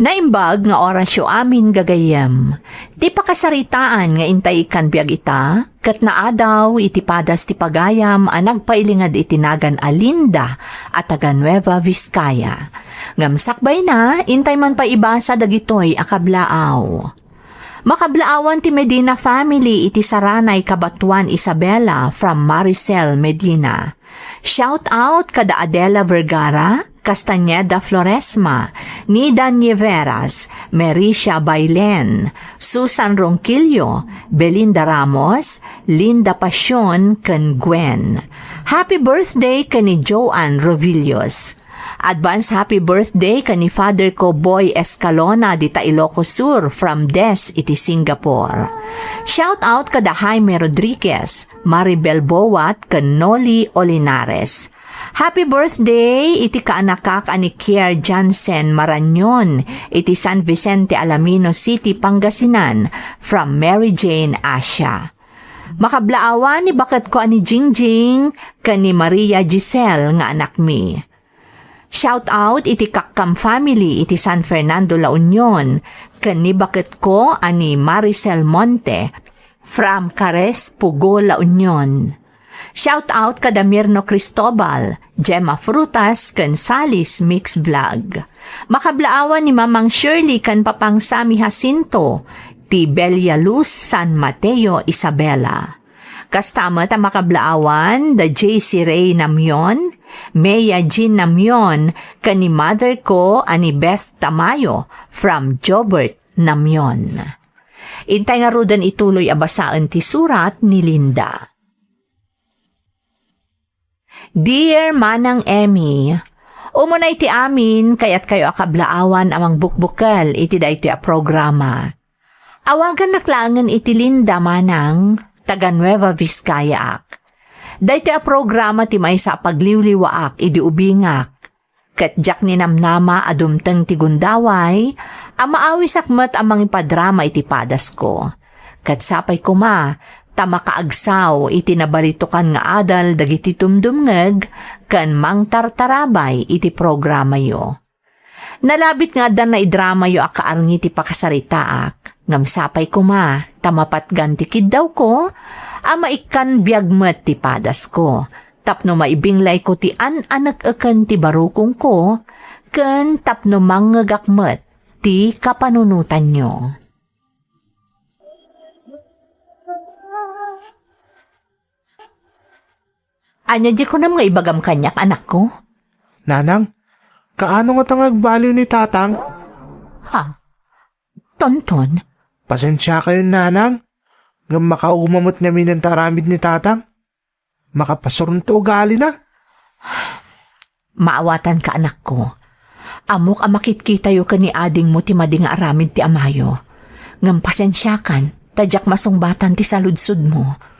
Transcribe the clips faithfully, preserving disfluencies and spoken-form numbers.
Naimbag nga orasyo amin, gagayyem. Ti pakasaritaan nga intay ikkan biag ita, ket naadaw iti padas ti pagayam a nagpailinged iti nagan a Linda a taga Nueva Vizcaya. Ngem sakbayna, intay man pay ibasa dagitoy a kablaaw. Makablaawan ti Medina family iti Saranay, Cabatuan, Isabela, from Maricel Medina. Shout out kada Adela Vergara, Castañeda Floresma, Nida Nieveras, Mericia Bailen, Susan Ronquillo, Belinda Ramos, Linda Pasion, ken Gwen. Happy birthday ken ni Joanne Rovillos. Advance happy birthday ken ni Father ko, Boy Escalona, dita Ilocos Sur, from Des iti Singapore. Shout out kada Jaime Rodriguez, Maribel Boat, ken Noli Olinares. Happy birthday iti kaanakak a ni Kier Jansen Marañon iti San Vicente Alamino City, Pangasinan, from Mary Jane Asia. Makablaawan ni baketko a ni Jingjing ken ni Maria Giselle nga anakmi. Shout out iti Kakkam family iti San Fernando, La Union, ken ni baketko a ni Maricel Monte from Cares, Pugo, La Union. Shout out kada Mirno Cristobal, Gemma Frutas, ken Salis Mix Vlog. Makablaawan ni Mamang Shirley ken Papang Sammy Jacinto, ti Bella Luz, San Mateo, Isabela. Kasta met a makablaawan da J C Ray Namion, Mea Jean Namion, ken ni mother ko a ni Beth Tamayo from Jobert Namion. Intay ngaruden ituloy a basaen ti surat ni Linda. Dear Manang Emmy, umuna iti amin, kayatkayo a kablaawan a mangbukbukel iti daytoy a programa. Awagannak laengen iti Linda, Manang, taga Nueva Vizcayaak. Daytoy a programa ti maysa a pagliwliwaak idi ubingak. Ket diak ninamnama a dumteng ti gundaway a maawisak met a mangipadrama iti padasko. Ket sapay koma ta makaagsaw iti nabalitokan nga adal dagiti dumdumngeg ken mangtartarabay iti programayo. Nalabit nga adda naidramayo a kaarngi ti pakasaritaak, ngem sapay koma ta mapatgan ti kiddawko a maikkan biag met ti padasko, tapno maibinglayko ti an-anek-eken ti barukongko, ken tapno mangngegak met ti kapanunotanyo. Ania di kunam nga ibagam kaniak, anakko? Nanang, kaano ngata nga agbaliw ni Tatang? Ha? Tonton? Pasensiakayon, Nanang. Ngem makauma met ngamin ti aramid ni Tatang. Makapasuron ti ugalina. Maawatanka, anakko. Ammok a makitkitayo ken ni adingmo ti madi nga aramid ti amayo. Ngem pasensiakan, ta diak masungbatan ti saludsodmo.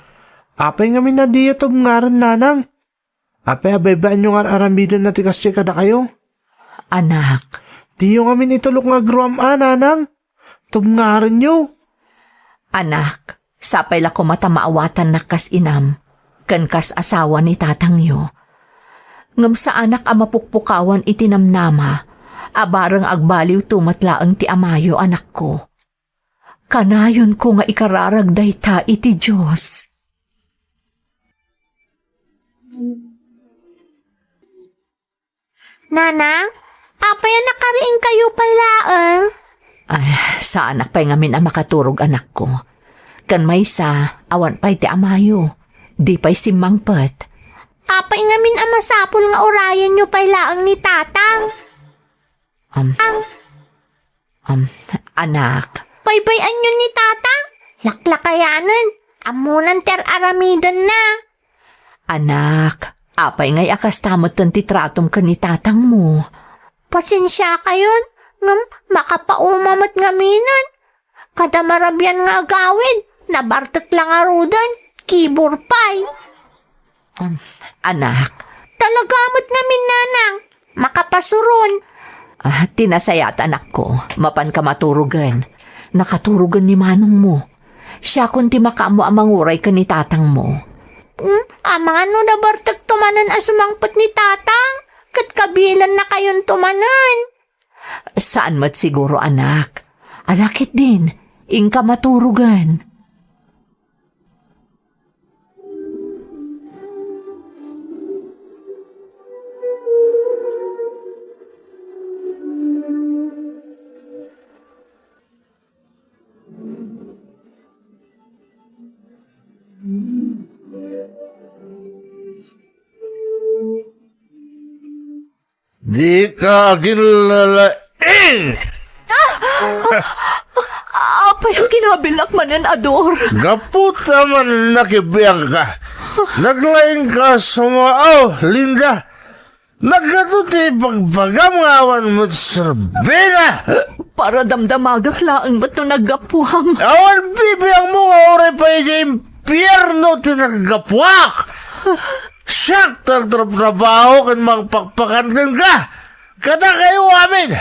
Apay ngamin a diyo tubngaren, Nanang? Apay a baybay-anyo nga ar-aramidenna ti kasdiay kadakayo? Anak. Diyo ngamin itulok nga agruam-a, Nanang. Tubngarenyo. Anak, sapay la koma ta maawatannak kas inam, ken kas asawa ni tatangyo. Ngem saanak a mapukpukawan iti namnama a bareng agbaliwto met laeng ti amayo, anakko. Kanayonko nga ikararag dayta iti Dios. Nanang, apay a nakariingkayo pay laeng? Ay, saanak pay ngamin a makaturog, anakko. Ken maysa, awan pay ti amayo. Di pay simmangpet. Apay ngamin a masapul nga urayenyo pay laeng ni Tatang? Am, Ang am, anak. Baybay-anyo ni Tatang? Laklakayanen. Ammonan ti ar-aramidenna. Anak, apay ngay a kasta metten ti tratom ken ni tatangmo? Pasensiakayon, ngem makapauma met ngaminen. Kada marabian nga agawid, nabartek la ngaruden, kibur pay. Um, anak. Talaga met ngamin, Nanang. Makapasuron. Ah, ti nasayaat, anakko, mapanka maturogen. Nakaturogen ni manongmo. Siakon ti makaammo a manguray ken ni tatangmo. Hmm, amangan no nabartekto manen a sumangpet ni Tatang, ket kabilennakayonto manen. Saan met siguro, anak. Ala ketdin, inka maturogen. Dika aginlalaing! Apay a kinabillak manen, Ador? Gapu ta man nakibiangka. Naglaingka a sumaaw, Linda. Naggapu ti ibagbagam nga awan met serbina. Para damdamagak laeng met no naggapuam. Awan bibiangmo nga uray pay idiay impierno ti naggapuak. Siak ti agtratrabaho ken mangpakpakan kenka. Kadakayo amin.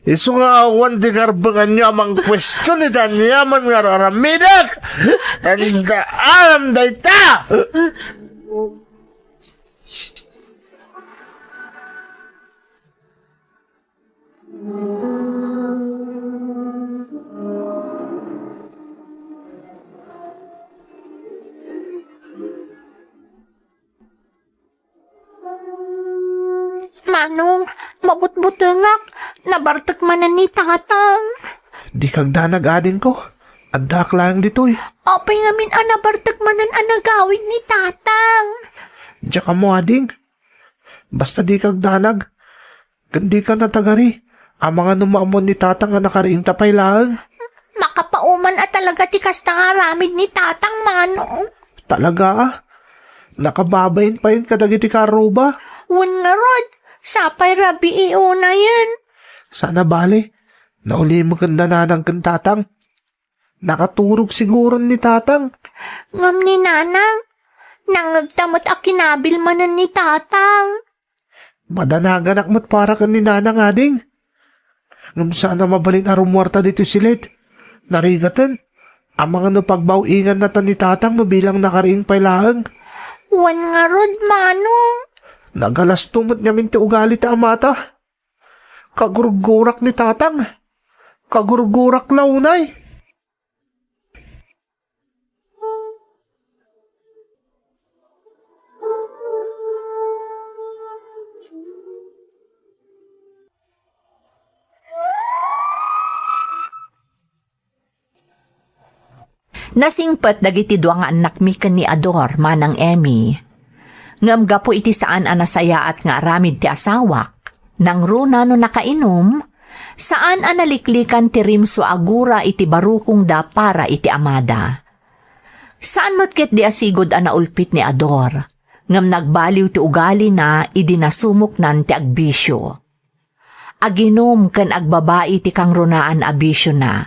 Isu nga awan ti karbenganyo a mangkuestion iti aniaman nga ar-aramidek. Tandaalam dayta. Manong, mabutbutengak. Nabartek manen ni Tatang. Dika agdanag, adingko. Addaak laeng ditoy. Apay ngamin a nabartek manen a nagawid ni Tatang? Diak ammo, ading. Basta dika agdanag. Ken dika natagari. Amangan no maammuan ni Tatang a nakariingta pay laeng. Makapauman a talaga ti kasta nga aramid ni Tatang, Manong. Talaga a? Nakababain payen kadagiti kaarruba? Wen ngarud, sapay rabii unayen. Saan a bale, naulimek ken nanang ken Tatang. Nakaturog siguron ni Tatang. Ngem ni Nanang, nangngegta met a kinabil manen ni Tatang. Madanaganak met para ken ni Nanang, ading. Ngem saan a mabalin a rummuarta ditoy silet. Narigaten. Amangan no pagbaw-ingannata ni Tatang no bilang nakariing pay laeng. Wen ngarud, Manong. Nagalasto met ngamin ti ugali ti amata. Kagurgurak ni Tatang. Kagurgurak la unay. Nasingpet dagiti dua nga annakmi ken ni Ador, Manang Emmy. Ngem gapu iti saan a nasayaat nga aramid ti asawak, nangruna no nakainum, saan a naliklikan ti rimso a gura iti barukongda para iti amada. Saan met ketdi a sigud a naulpit ni Ador, ngem nagbaliw ti ugalina idi nasumoknan ti agbisio. Aginum ken agbabai ti kangrunaan a bisiona.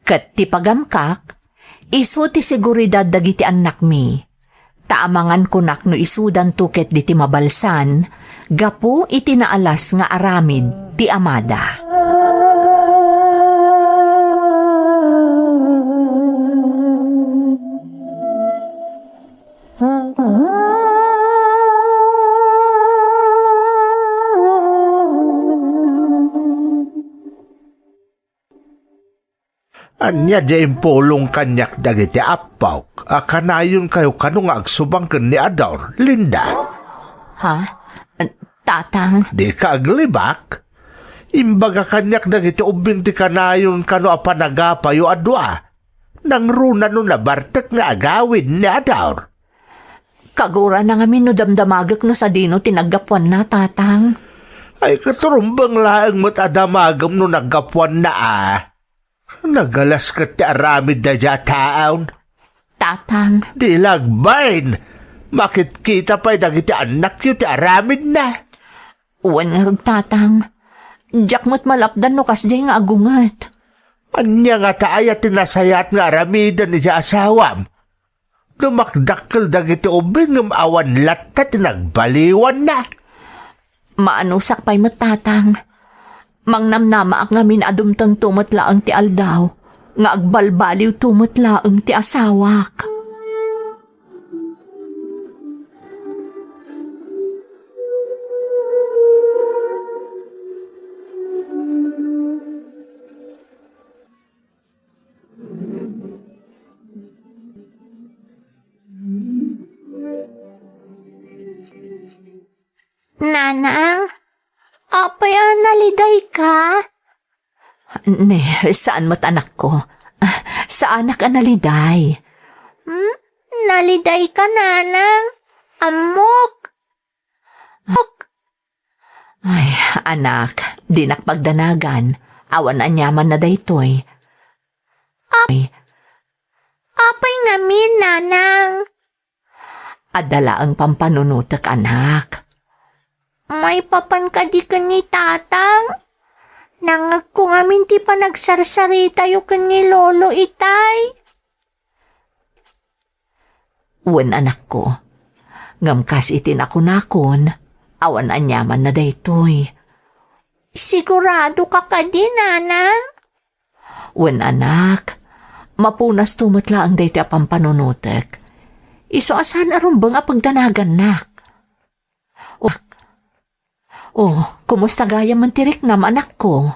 Ket ti pagamkak, isu ti seguridad dagiti annakmi. Ta amangan kunak no isudanto ketdi ti mabalsan gapu iti naalas nga aramid ti amada. Ania diay impulong kaniak dagiti appok a kanayonkayo kano nga agsubang ken ni Ador, Linda? Ha? Tatang? Dika aglibak? Imbaga kaniak dagiti ubbing ti kanayon kano a panagapayo a dua. Nangruna no nabartek nga agawid ni Ador. Kagurana ngamin no damdamagek no sadino ti naggapuanna, Tatang. Ay, katurumbeng laeng met a damagem no naggapuanna a. Nagalas ket ti aramid daydiay a taaw. Tatang. Di la agbain. Makitkita pay dagiti annakyo ti aramidna. Wen ngarud, Tatang. Diak met malapdan no kasdiay nga agunget. Ania ngata aya ti nasayaat nga aramiden idiay asawam? Dumakdakkel dagiti ubbing ngem awan latta ti nagbaliwanna. Maanusak pay met, Tatang. Mangnamnamaak ngamin a dumtengto met laeng ti aldaw nga agbalbaliwto met laeng ti asawak. Nanang, apay a nalidayka? Ne, saan met, anakko. Saanak a naliday. Hmm? Nalidayka, Nanang? Ammok. Ammok. Ay, anak, dinak pagdanagan. Awan aniamanna daytoy. Ap-, apay ngamin, Nanang? Adda laeng pampanunotek, anak. Maipapan kadi ken ni Tatang? Nangngegko ngamin ti panagsarsaritayo ken ni Lolo itay. Wen, anakko. Ngem kas iti nakunakon, awan aniamanna daytoy. Siguradoka kadi, Nanang? Wen, anak, mapunasto met laeng daytoy a pampanunotek. Isu a saan a rumbeng a pagdanagannak. O, o, kumusta gayam ti riknam, anakko?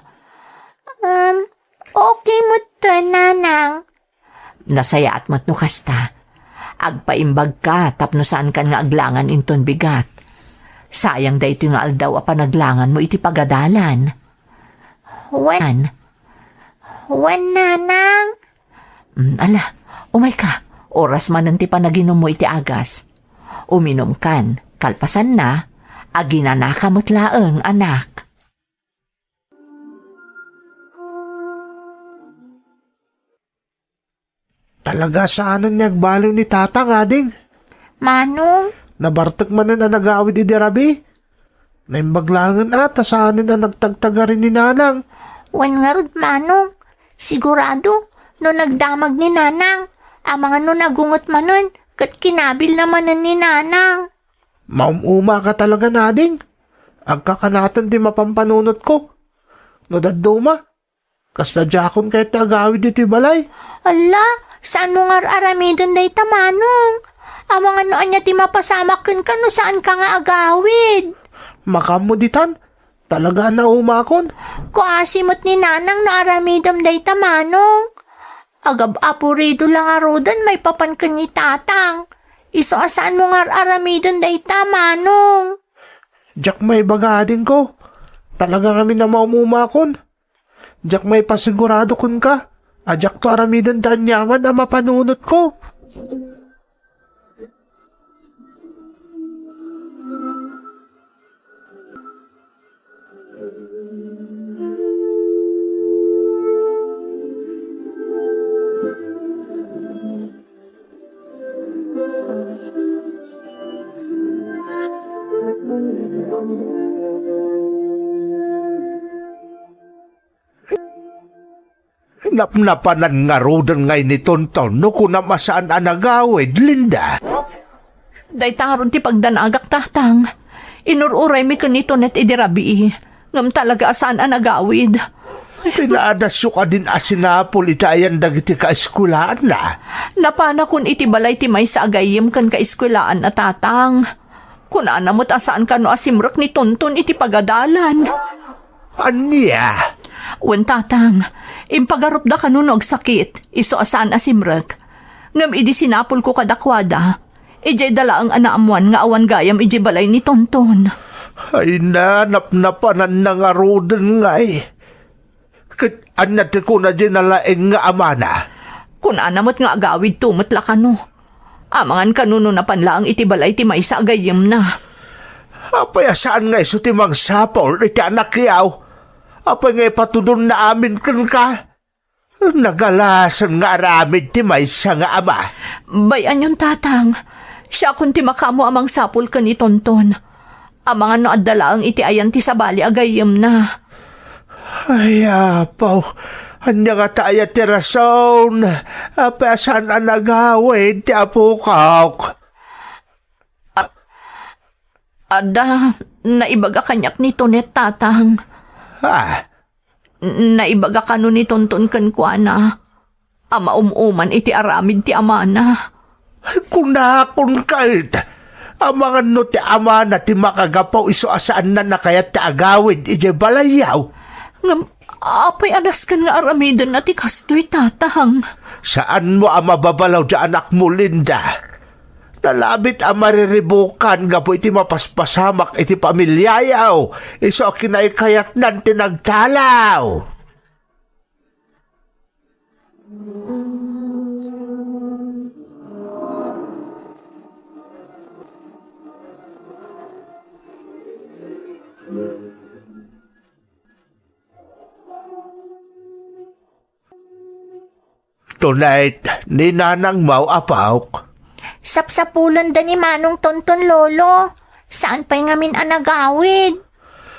Um, okay met, Nanang. Nasayaat met no kasta. Agpaimbagka tapno saankan nga aglangan inton bigat. Sayang daytoy nga aldaw a panaglanganmo iti pagadalan. Wen, wen, Nanang. Mm, ala, umayka. Oras manen ti panaginummo iti agas. Uminumkan. Kalpasanna, aginanaka met laeng, anak. Talaga saanen nga agbaliw ni Tatang, ading. Manong? Nabartek manen a nagawid idi rabii. Naimbag laengen a ta saanen a nagtagtagari ni Nanang. Wen ngarud, Manong. Sigurado, no nagdamag ni Nanang, amangan no nagunget manen, ket kinabilna manen ni Nanang. Maum-umaka talaga, ading. Agkakanaten ti mapampanunotko. No dadduma, kasta diakon kayat ti agawid iti balay. Alla, saanmo nga ar-aramiden dayta, Manong? Amangan no ania ti mapasamak kenka no saanka nga agawid. Makaammo ditan, talaga a naumakon. Kuasi met ni Nanang no aramidem dayta, Manong. Agab-apurido la ngaruden maipapan ken ni Tatang. Isu a saanmo nga ar-aramiden dayta, Manong. Diak maibaga, adingko. Talaga ngamin a maum-umakon. Diak maipasigurado kenka a diakto aramiden ti aniaman a mapanunotko. Napnapanan ngaruden ngay ni Tonton no kunam a saan a nagawid, Linda. Dayta ngarud ti pagdanagak, Tatang. Inur-uraymi ken ni Tonet idi rabii, ngem talaga a saan a nagawid. Pinaadasyo kadin a sinapul iti ayan dagiti kaeskuelaanna? Napanakon iti balay ti maysa a gayyem ken kaeskuelaan a Tatang. Kunana met a saan kano a simrek ni Tonton iti pagadalan. Ania? Wen, Tatang, impagarupda kano no agsakit, isu a saan a simrek. Ngem idi sinapulko kadakuada, idiayda laeng a naammoan nga awan gayam idiay balay ni Tonton. Ay, na, napnapananna ngaruden ngay. Ket ania ti kuna diay nalaing nga amana? Kunana met nga agawidto met la kano. Amangan kano no napan laeng iti balay ti maysa a gayyemna. Apay a saan nga isu ti mangsapul iti anakyaw? Apay nga ipatudonna amin kenka? Nagalasen nga aramid ti maysa nga ama. Bay-anyon, Tatang. Siakon ti makaammo a mangsapul ken ni Tonton. Amangan no adda laeng iti ayan ti sabali a gayyemna. Ay, Apo, ania ngata aya ti rason? Apay a saan a nagawid ti apokak? A-, adda, naibaga kaniak ni Tonet, Tatang. Ah, Naibaga kano ni Tonton kenkuana a maum-uman iti aramid ti amana. Kunakon ket, amangan no ti amana ti makagapu isu a saanna a kayat ti agawid idiay balayyo. Ngem apay a nasken nga aramidenna ti kastoy, Tatang? Saanmo a mababalaw ti anakmo, Linda. Nalabit a mariribukan gapu iti mapaspasamak iti pamiliayo, isu a kinaykayatnan ti nagtalaw. Tonight, ni nanangmo, apok. Sapsapulenda ni Manong Tonton, Lolo. Saan pay ngamin a nagawid.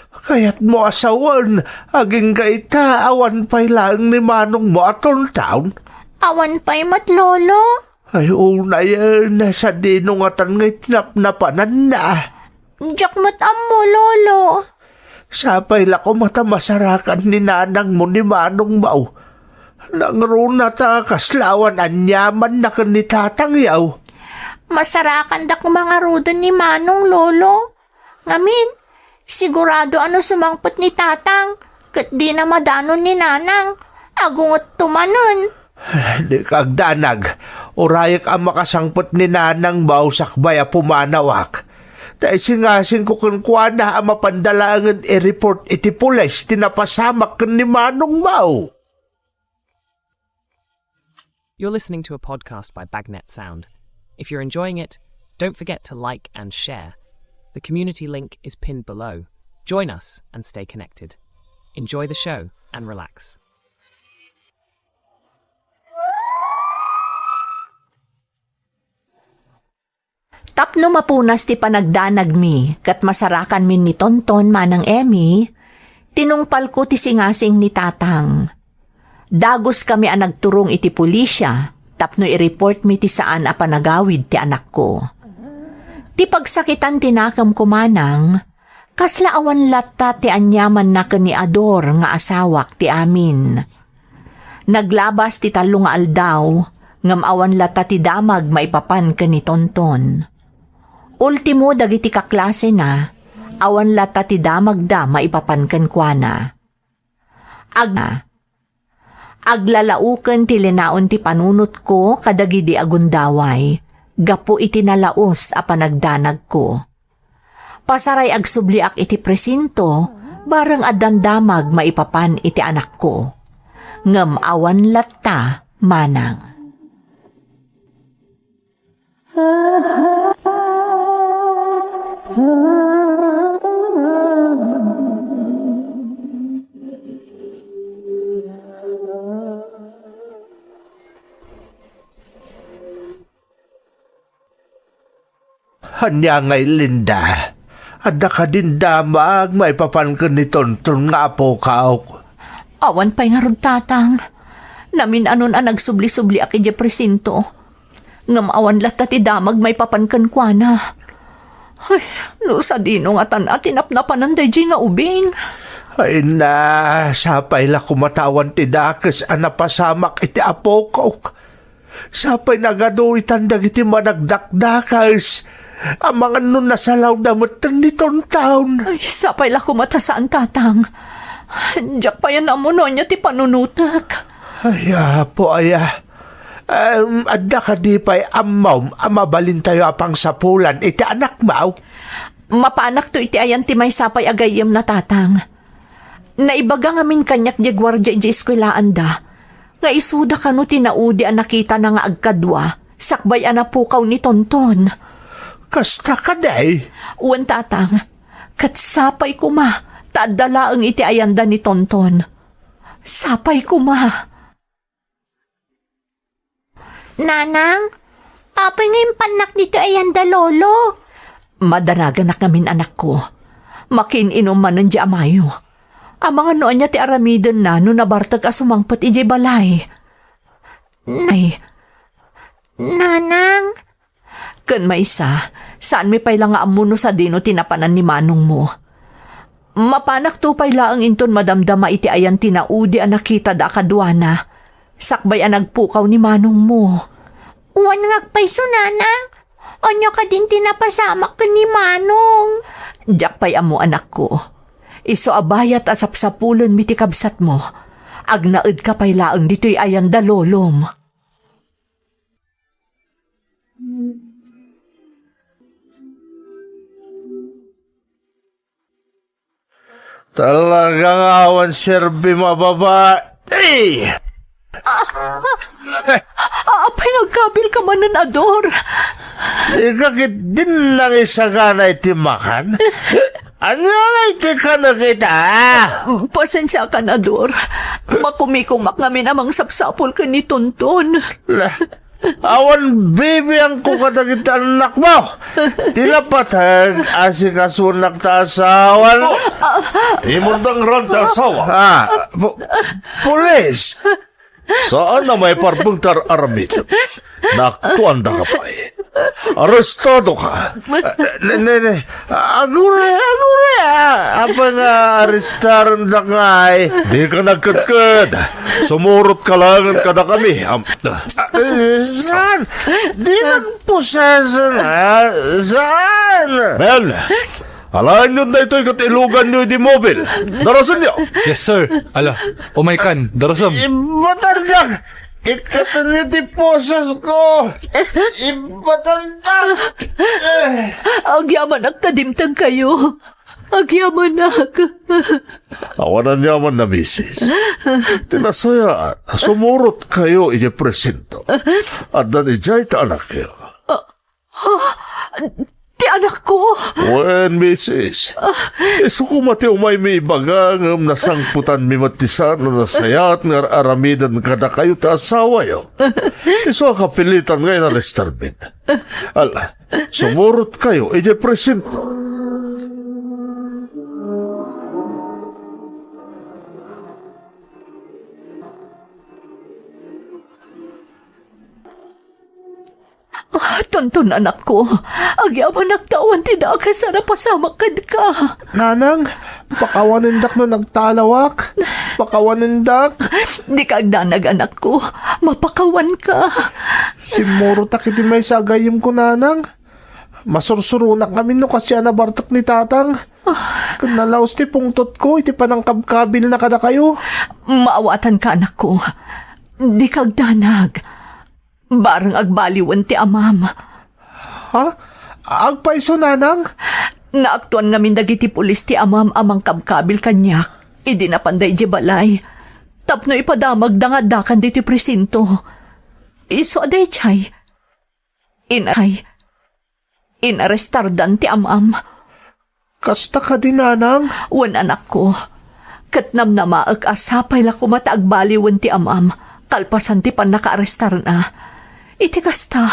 Kayatmo a sawen, agingga ita, awan pay laeng ni manongmo a Tonton? Awan pay met, Lolo. Ay, unayen, sadino ngatan nga itnapnapananna? Diak met ammo, Lolo. Sapay la koma ta masarakan ni nanangmo ni manongmo. Nangruna ta kasla awan aniamanna ken ni tatangyo. Masarakandak koma ngaruden ni manong, Lolo. Ngamin, sigurado a no sumangpet ni tatang, ket dina madanon ni nanang, agungetto manen. Dika agdanag, urayek a makasangpet ni nanangmo sakbay a pumanawak. Ta isingasingko kenkuana a mapanda laengen i-report iti pulis ti napasamak ken ni manongmo. You're listening to a podcast by Bagnet Sound. If you're enjoying it, don't forget to like and share. The community link is pinned below. Join us and stay connected. Enjoy the show and relax. Tapno mapunas ti panagdanagmi ket masarakanmin ni Tonton manang Emmy, tinungpalko ti singasing ni Tatang. Daguskami a nagturong iti pulisia tapno i-reportmi ti saan a panagawid ti anakko. Ti pagsakitan ti nakemko manang, kasla awan latta ti aniamanna ken ni Ador nga asawak ti amin. Naglabas ti tallo nga aldaw, ngem awan latta ti damag maipapan ken ni Tonton. Ultimo dagiti kaklasena, awan latta ti damagda maipapan kenkuana. Ag-, aglalaoken ti linaon ti panunotko kadagidi a gundaway gapu iti nalaus a panagdanagko. Pasaray agsubliak iti presinto, bareng addan damag maipapan iti anakko. Ngem awan latta manang. Ania ngay, Linda? Adda kadin damag maipapan ken ni Tonton nga apok? Awan pay ngarud, Tatang. Namin-anon a nagsubli-subliak idiay presinto. Ngem awan latta ti damag maipapan kenkuana. Ay, no sadino ngatan a tinapnapanan daydiay nga ubing. Ay na, sapay la koma ta awan ti dakes a napasamak iti apok. Sapay nagaduitan dagiti managdakdakes. Amangan no nasalawda metten ni Tonton. Ay, sapay la koma ta saan, Tatang. Diak pay ammo no ania ti panunotek. Ay, Apo aya. Em, adda kadi pay ammom a mabalintayo a pangsapulan iti anakmo? Mapanakto iti ayan ti maysa pay a gayyemna, Tatang. Naibaga ngamin kaniak diay guardia idiay eskuelaanda nga isuda kano ti naudi a nakitana nga agkadua sakbay a napukaw ni Tonton. Kasta kadi? Wen, Tatang. Ket sapay koma ta adda laeng iti ayanda ni Tonton. Sapay koma. Nanang, apay nga impannak ditoy ayanda, Lolo? Madaraganak ngamin, anakko. Makiin-inum manen diay amayo. Amangan no ania ti aramidenna no nabartek a sumangpet idiay balay. Nay, Nanang, Ken maysa, saanmi pay la nga ammo no sadino ti napanan ni manongmo. Mapanakto pay laeng inton madamdama iti ayan ti naudi a nakitada a kaduana, sakbay a nagpukaw ni manongmo. Wen nga agpayso, Nanang. Ania kadin ti napasamak ken ni Manong? Diak pay ammo, anakko. Isu a bayat a sapsapulenmi ti kabsatmo. Agnaedka pay laeng ditoy ayanda, lolom. Talaga nga awan serbim a babae. Ah, apay nga agkabilka manen, Ador? Ika ket din nangisagana iti makan? Ania nga iti kanak ita? Pasensiakan, Ador. Makumikumak ngamin a mangsapsapul ken ni Tonton. La, awan bibiangko kadagiti annakmo. Ti napateg, asikasunak ta asawan. Imurdang ran ta asawa. Ah, pu-, pulis. Saan a maiparbeng ti ar-aramidem. Naaktuandaka pay. Arestadoka. Ne, ne, ne. Agure, agure, ah. Apay nga arestarendak ngay? Dika nagkedked. Sumurotka laengen kadakami. Am-, ah, eh, saan? Di nagposesan, ah. Saan? Men, alaenyo daytoy ket iluganyo idi mobil. Darasenyo. Yes, sir. Ala, umaykan. Darasem. Ibatandak! Ikkatenyo ti posesko! Ibatandak! Eh. Agyamanak ta dimtengkayo. Agyamanak. Awan aniaman a misis. Ti nasayaat, sumurotkayo idiay presinto. Addan idiay ti anakyo. Ah, ti anakko! Wen, misis. Isu koma ti umaymi ibaga, ngem nasangpotanmi met ti saan a nasayaat nga ar-aramiden kadakayo ti asawayo. Isu a kapilitan nga inarestarmin. Ala, sumurotkayo idiay presinto. Ah, Tonton, anakko, agyamanak ta awan ti dakes a napasamak kenka. Nanang, pakawanendak no nagtalawak. Pakawanendak. Dika agdanag, anakko. Mapakawanka. Simmurotak iti maysa a gayyemko, nanang. Masursuronak ngamin no kasdiay a nabartek ni tatang. Ken nalaus ti pungtotko iti panangkabkabilna kadakayo. Maawatanka, anakko. Dika agdanag. Bareng agbaliwen ti amam. Ha? Agpayso, nanang? Naaktuan ngamin dagiti pulis ti amam a mangkabkabil kaniak idi napanda idiay balay tapno ipadamagda nga addakan ditoy presinto. Isu a daydiay, inay, inarestardan ti amam. Kasta kadi, nanang? Wen, anakko. Ket namnamaek a sapay la koma ta agbaliwen ti amam, kalpasan ti pannakaarestarna. Iti kasta,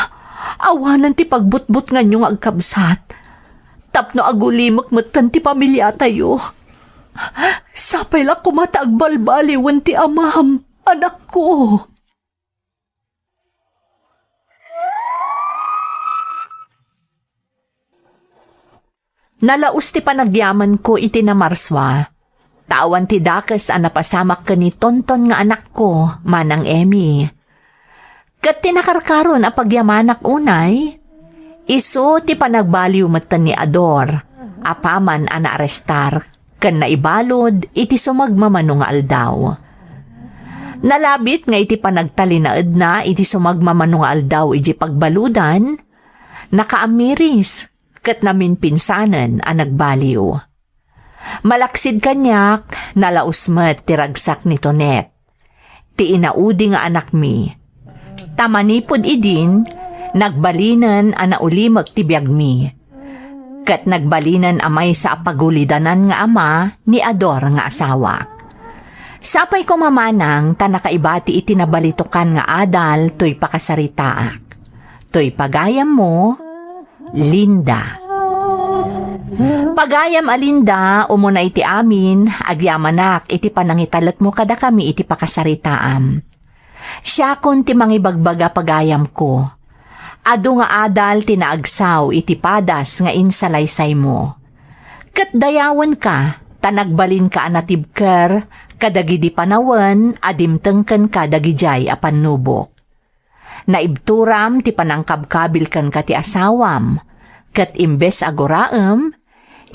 awanen ti pagbutbutnganyo nga agkabsat. Tapno agulimek metten ti pamiliatayo. Sapay la koma ta agbalbaliwen ti amam, anakko. Nalaus ti panagyamenko iti namarsua, ta awan ti dakes a napasamak ken ni Tonton nga anakko, Manang Emmy. Ket ti nakarkaron a pagyamanak unay, isu ti panagbaliw metten ni Ador, apaman a naarestar ken naibalud iti sumagmamano nga aldaw. Nalabit nga iti panagtalinaedna iti sumagmamano nga aldaw idiay pagbaludan, nakaamiris ket namimpinsanen a nagbaliw. Malaksid kaniak, nalaus met ti ragsak ni Tonet, ti inaudi nga anakmi. Ta manipud idin, nagbalinen a naulimek ti biagmi. Ket nagbalinen a maysa a pagulidanan nga ama ni Ador nga asawak. Sapay koma, manang, ta nakaibati iti nabalitokan nga adal toy pakasaritaak. Toy pagayammo, Linda. Pagayam a Linda, umuna iti amin, agyamanak iti panangitalekmo kadakami iti pakasaritaam. Siakon ti mangibagbaga, pagayamko. Adu nga adal ti naagsaw iti padas nga insalaysaymo. Ket dayawenka, ta nagbalinka a natibker kadagidi panawen a dimteng kenka dagidiay a pannubok. Naibturam ti panangkabkabil kenka ti asawam, ket imbes a guraem,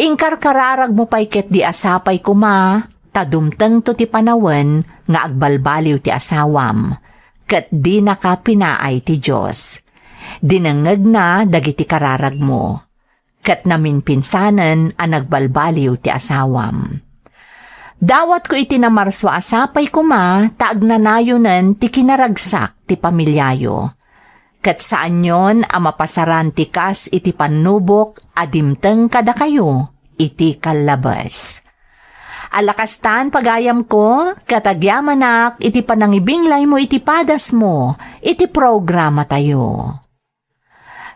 inkarkararagmo pay ketdi a sapay koma ta dumtengto ti panawen nga agbalbaliw ti asawam, ket dinaka pinaay ti Dios. Dinengngegna dagiti kararagmo. Ket namimpinsanen a nagbalbaliw ti asawam. Dawatko iti namarso a sapay koma ta agnanayonen ti kinaragsak ti pamiliayo. Ket saanyon a mapasaran ti kas iti pannubok a dimteng kadakayo iti kallabes. Alakastan, pagayamko, ket agyamanak iti panangibinglaymo iti padasmo iti programatayo.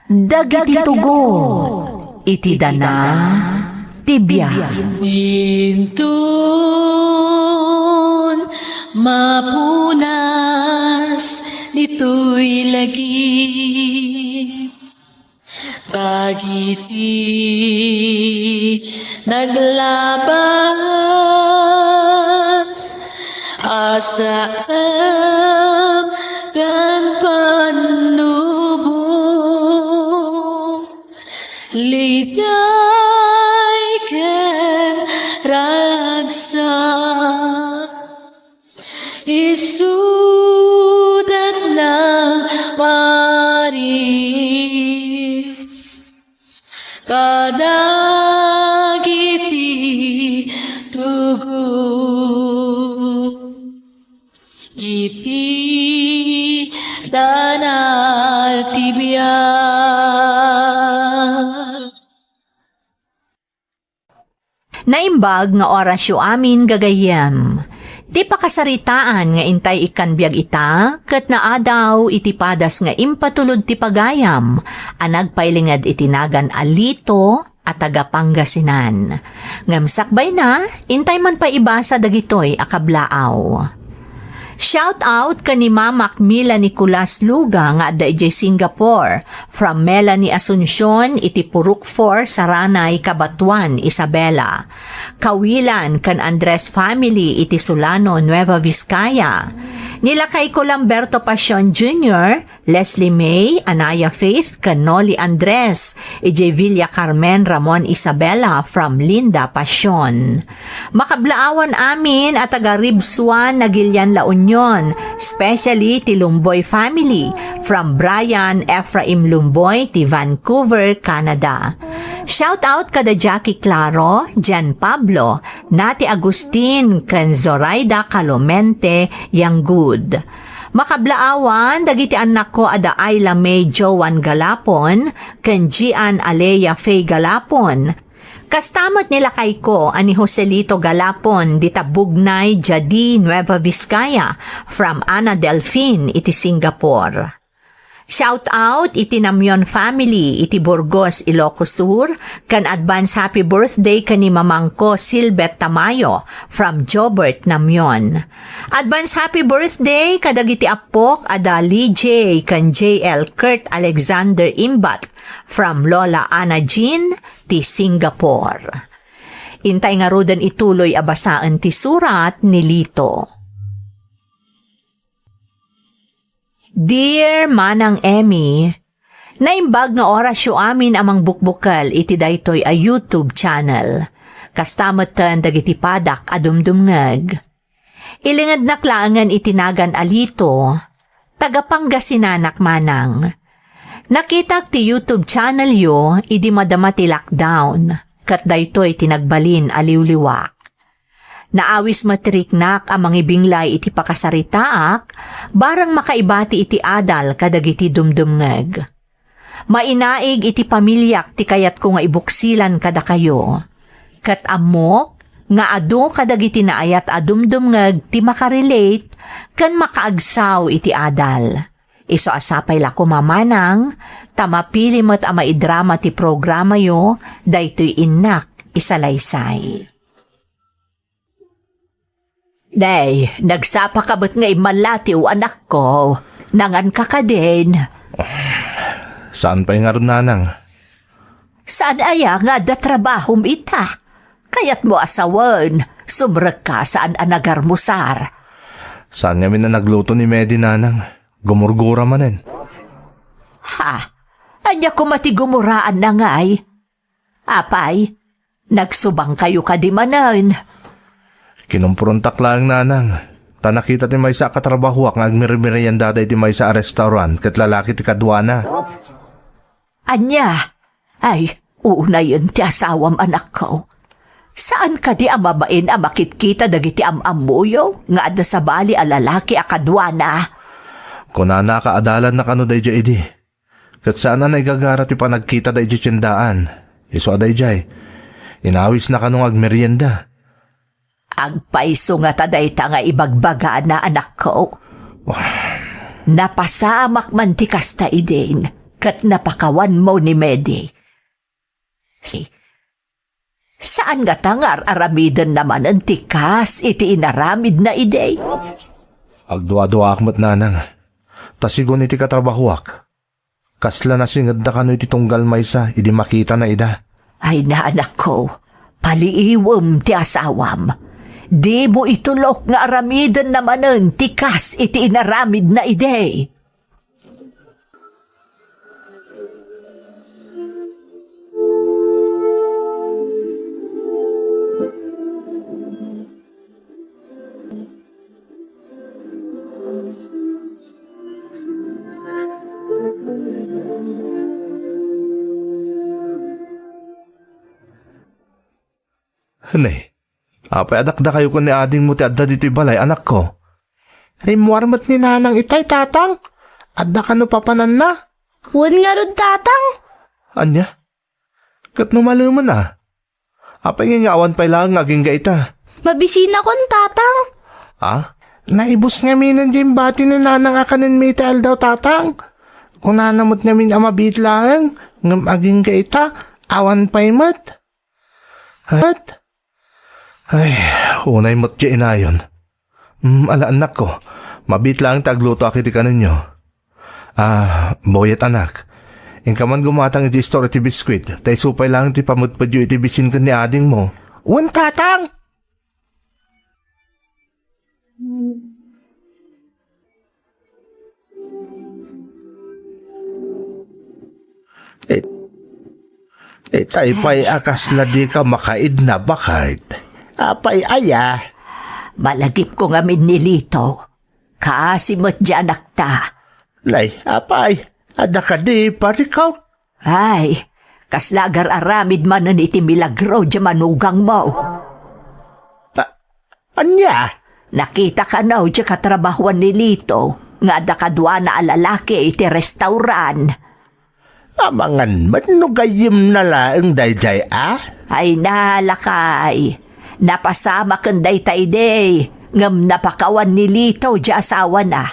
Dagiti tugot iti dana ti biag. Inton mapunas ditoy lagi, dagiti naglabas a saem ken pannubok, ligay ken ragsak, isudat nang maris kadagiti tugot iti dana ti biag. Naimbag nga orasyo amin, gagayyem. Ti pakasaritaan nga intay ikkan biag ita, ket naadaw iti padas nga impatulod ti pagayam a nagpailinged iti nagan a Lito a taga Pangasinan. Ngem sakbayna, intay man pay ibasa dagitoy a kablaaw. Shout out ken ni Mamak Mila Nicolas Luga nga adda idiay Singapore, from Melanie Asuncion iti Purok four, Saranay, Cabatuan, Isabela. Kawilan ken Andres family iti Solano, Nueva Vizcaya. Ni lakayko Lamberto Pasion Junior, Leslie May, Anaya Faith, ken Noli Andres, idiay Villa Carmen, Ramon Isabela, from Linda Pasion. Makablaawan amin a taga Ribsuan, Nagilian, La Union, especially ti Lumboy family, from Brian Ephraim Lumboy ti Vancouver, Canada. Shout out kada Jackie Claro, Jan Pablo, Nati Agustin, ken Zoraida Calomente Yanggud. Makablaawan dagiti annakko a da Ayla May Joan Galapon ken Gian Alea Faye Galapon. Kasta met ni lakayko a ni Joselito Galapon dita Bugnay, Jadi, Nueva Vizcaya, from Ana Delfin iti Singapore. Shout out iti Namion family iti Burgos, Ilocos Sur, ken advance happy birthday ken ni mamangko Silbet Tamayo from Jobert, Namion. Advance happy birthday kadagiti appok a da Lee J ken J L Kurt Alexander Imbat from Lola Ana Jean ti Singapore. Intay ngaruden ituloy a basaen ti surat ni Lito. Dear Manang Emmy, naimbag nga orasyo amin a mangbukbukel iti daytoy a YouTube channel. Kasta metten dagiti padak a dumdumngeg. Ilingednak laengen iti nagan a Lito, taga Pangasinanak manang. Nakitak ti YouTube channelyo idi madama ti lockdown, ket daytoy ti nagbalin a liwliwak. Naawis met ti riknak a mangibinglay iti pakasaritaak, bareng makaibati iti adal kadagiti dumdumngeg. Mainaig iti pamiliak ti kayatko nga ibuksilan kadakayo. Ket ammok nga adu kadagiti naayat a dumdumngeg ti makarelate ken makaagsaw iti adal. Isu a sapay la koma manang, ta mapili met a maidrama ti programayo daytoy innak isalaysay. Nay, nagsapaka met nga immallatiw, anakko. Nanganka kadin? Saan pay ngarud, nanang. Saan aya nga adda trabahom ita? Kayatmo a sawen, sumrekka saan a nagarmusar. Saan ngamin a nagluto ni Medi, nanang. Gumurgura manen. Ha? Ania koma ti gumuraanna ngay? Apay, nagsubangkayo kadi manen? Kinumprontak laeng, nanang. Ta nakita ti maysa a katrabahoak nga agmirmirienda daydi maysa a restaurant ket lalaki ti kaduana. Ania? Ay, unayen ti asawam, anakko. Saan kadi a mabain a makitkita dagiti am-ammoyo nga adda sabali a lalaki a kaduana? Kunana a kaadalanna kano daydiay idi. Ket saan a naigagara ti panagkita daydiay tiendaan. Isu a daydiay, inawisna kano nga agmerienda. Agpayso ngata dayta nga ibagbagana, anakko? Napasamak man ti kasta idin, ket napakawanmo ni Medi. Si-, saan ngata nga ar-aramidenna manen ti kas iti inaramidna idi? Agduaduaak met, nanang. Ta sigun iti katrabahoak, kasla nasingedda kano iti tunggal maysa idi makitana ida. Ay, anakko, paliiwem ti asawam. Dimo itulok nga aramidenna manen ti kas iti inaramidna idi. Ne, apay a dakdakayo ken ni adingmo ti adda ditoy balay, anakko? Rimmuar met ni nanang itay, tatang. Adda kano papananna? Wen ngarud, tatang. Ania? Ket no malemen a? Apay nga awan pay laeng nga agingga ita? Mabisinakon, tatang. Ha? Naibus ngaminen diay imbati ni nanang a kanenmi iti aldaw, tatang. Kunana met ngamin a mabiit laeng, ngem agingga ita, awan pay met. Ay, unay met ti inayon. Mm, ala, annakko, mabiit laeng ti aglutoak iti kanenyo. Ah, Boyet, anak, inka man gumatang iti istor iti biskuit, ta isu pay laeng ti pamedpedyo iti bisin ken ni adingmo. Wen, tatang! It-, itay pay a kasla dika makaidna, baket. Apay aya? Malagipko ngamin ni Lito. Kaasi met diay anakta. Nay, apay, adda kadi parikot? Ay, kasla agar-aramid manen iti milagro diay manugangmo. A-, ania? Nakita kano diay katrabahuan ni Lito nga adda kaduana a lalaki iti restauran. Amangan met no gayyemna laeng daydiay a? Ay, lakay. Napasamaken dayta idi, ngem napakawan ni Lito diay asawana.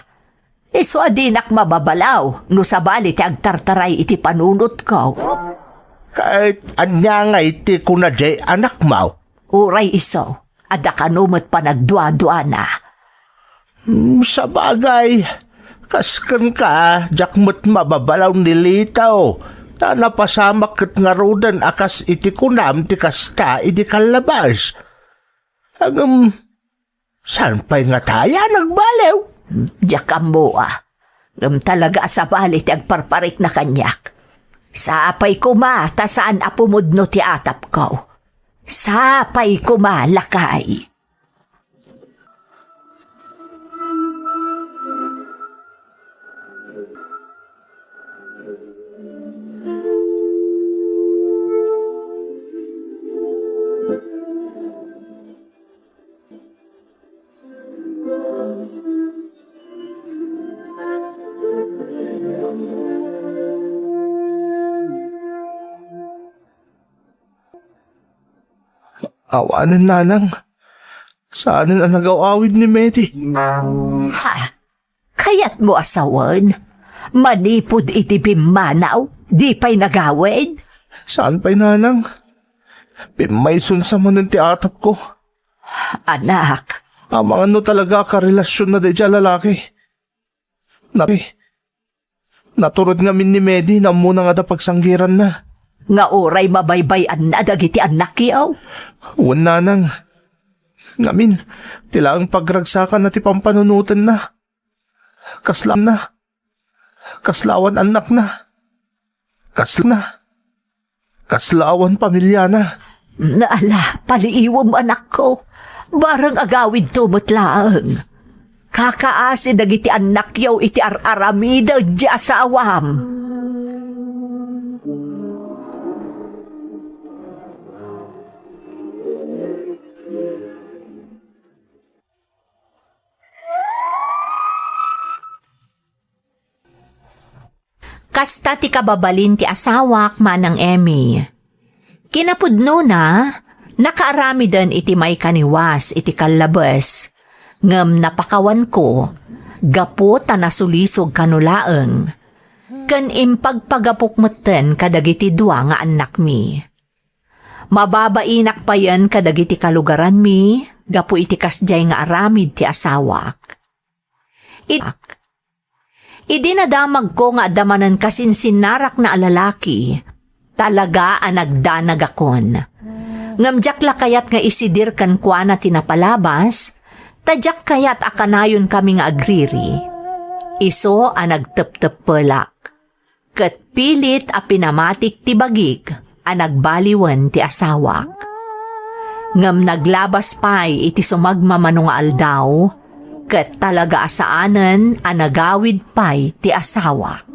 Isu a dinak mababalaw no sabali ti agtartaray iti panunotko. Ket ania ngay ti kuna diay anakmo? Uray isu, adda kano met panagduaduana. Hmm, sabagay, kas kenka, diak met mababalaw ni Lito, ta napasamak ket ngaruden a kas iti kunam ti kasta idi kallabas. Ngem, saan pay ngata a nagbaliw? Diak ammo a. Ngem talaga a sabali ti agparparikna kaniak. Sapay koma ta saan a pumudno ti atapko. Sapay koma, lakay. Awanen, nanang. Saanen a nagaw-awid ni Medi. Ha? Kayatmo a sawen? Manipud iti pimmanaw, di pay nagawid? Saan pay, nanang. Pimmayson sa manen ti atapko. Anak. Amangan no talaga a karelasionna daydiay a lalaki. Nati, naturod ngamin ni Medi, nammona nga adda pagsanggiranna. Nga uray mabaybay-anna dagiti annakyo? Wen, nanang. Ngamin, ti laeng pagragsakanna ti pampanunotenna. Kasla na. Kasla awan annakna. Kasla na. Kasla awan pamiliana. Ala, paliiwem, anakko. Bareng agawidto met laeng. Kakaasi dagiti annakyo iti ar-aramiden ti asawam. Kasta ti kababalin ti asawak, Manang Emmy. Kinapudnona, nakaaramiden iti maikaniwas iti kallabes, ngem napakawanko gapu ta nasulisog kano laeng, ken impagpagapok metten kadagiti dua nga annakmi. Mababainak payen kadagiti kalugaranmi gapu iti kasdiay nga aramid ti asawak. It-, idi nadamagko nga adda manen kasinsinnarakna a lalaki, talaga a nagdanagakon. Ngem diak la kayat nga isidir kenkuana ti napalabas, ta diak kayat a kanayonkami nga agriri. Isu a nagtepteppelak. Ket pilit a pinamatik ti bagik a nagbaliwen ti asawak. Ngem naglabas pay iti sumagmamano nga aldaw, ket talaga a saanen a nagawid pay ti asawak.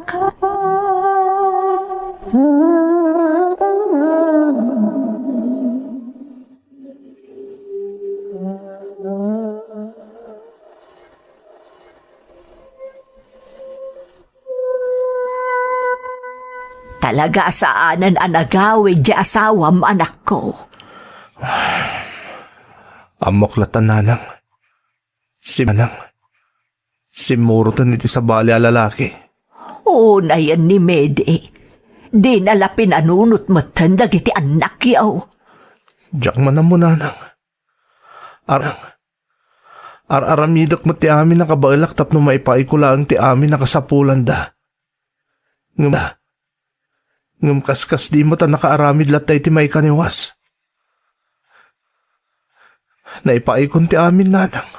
Talaga a saanen a nagawid ti asawam, anakko. Ammok latta, nanang. Si nanang. Simmuroten iti sabali a lalaki. Unayen ni Medi. Dina la pinanunot metten dagiti annakyo. Diak man ammo, nanang. Arang. Ar-aramidek met ti amin a kabaelak tapno maipaayko laeng ti amin a kasapulanda. Ngem, ngem kaskasdi met a nakaaramid latta iti maikaniwas. Naipaaykon ti amin, nanang.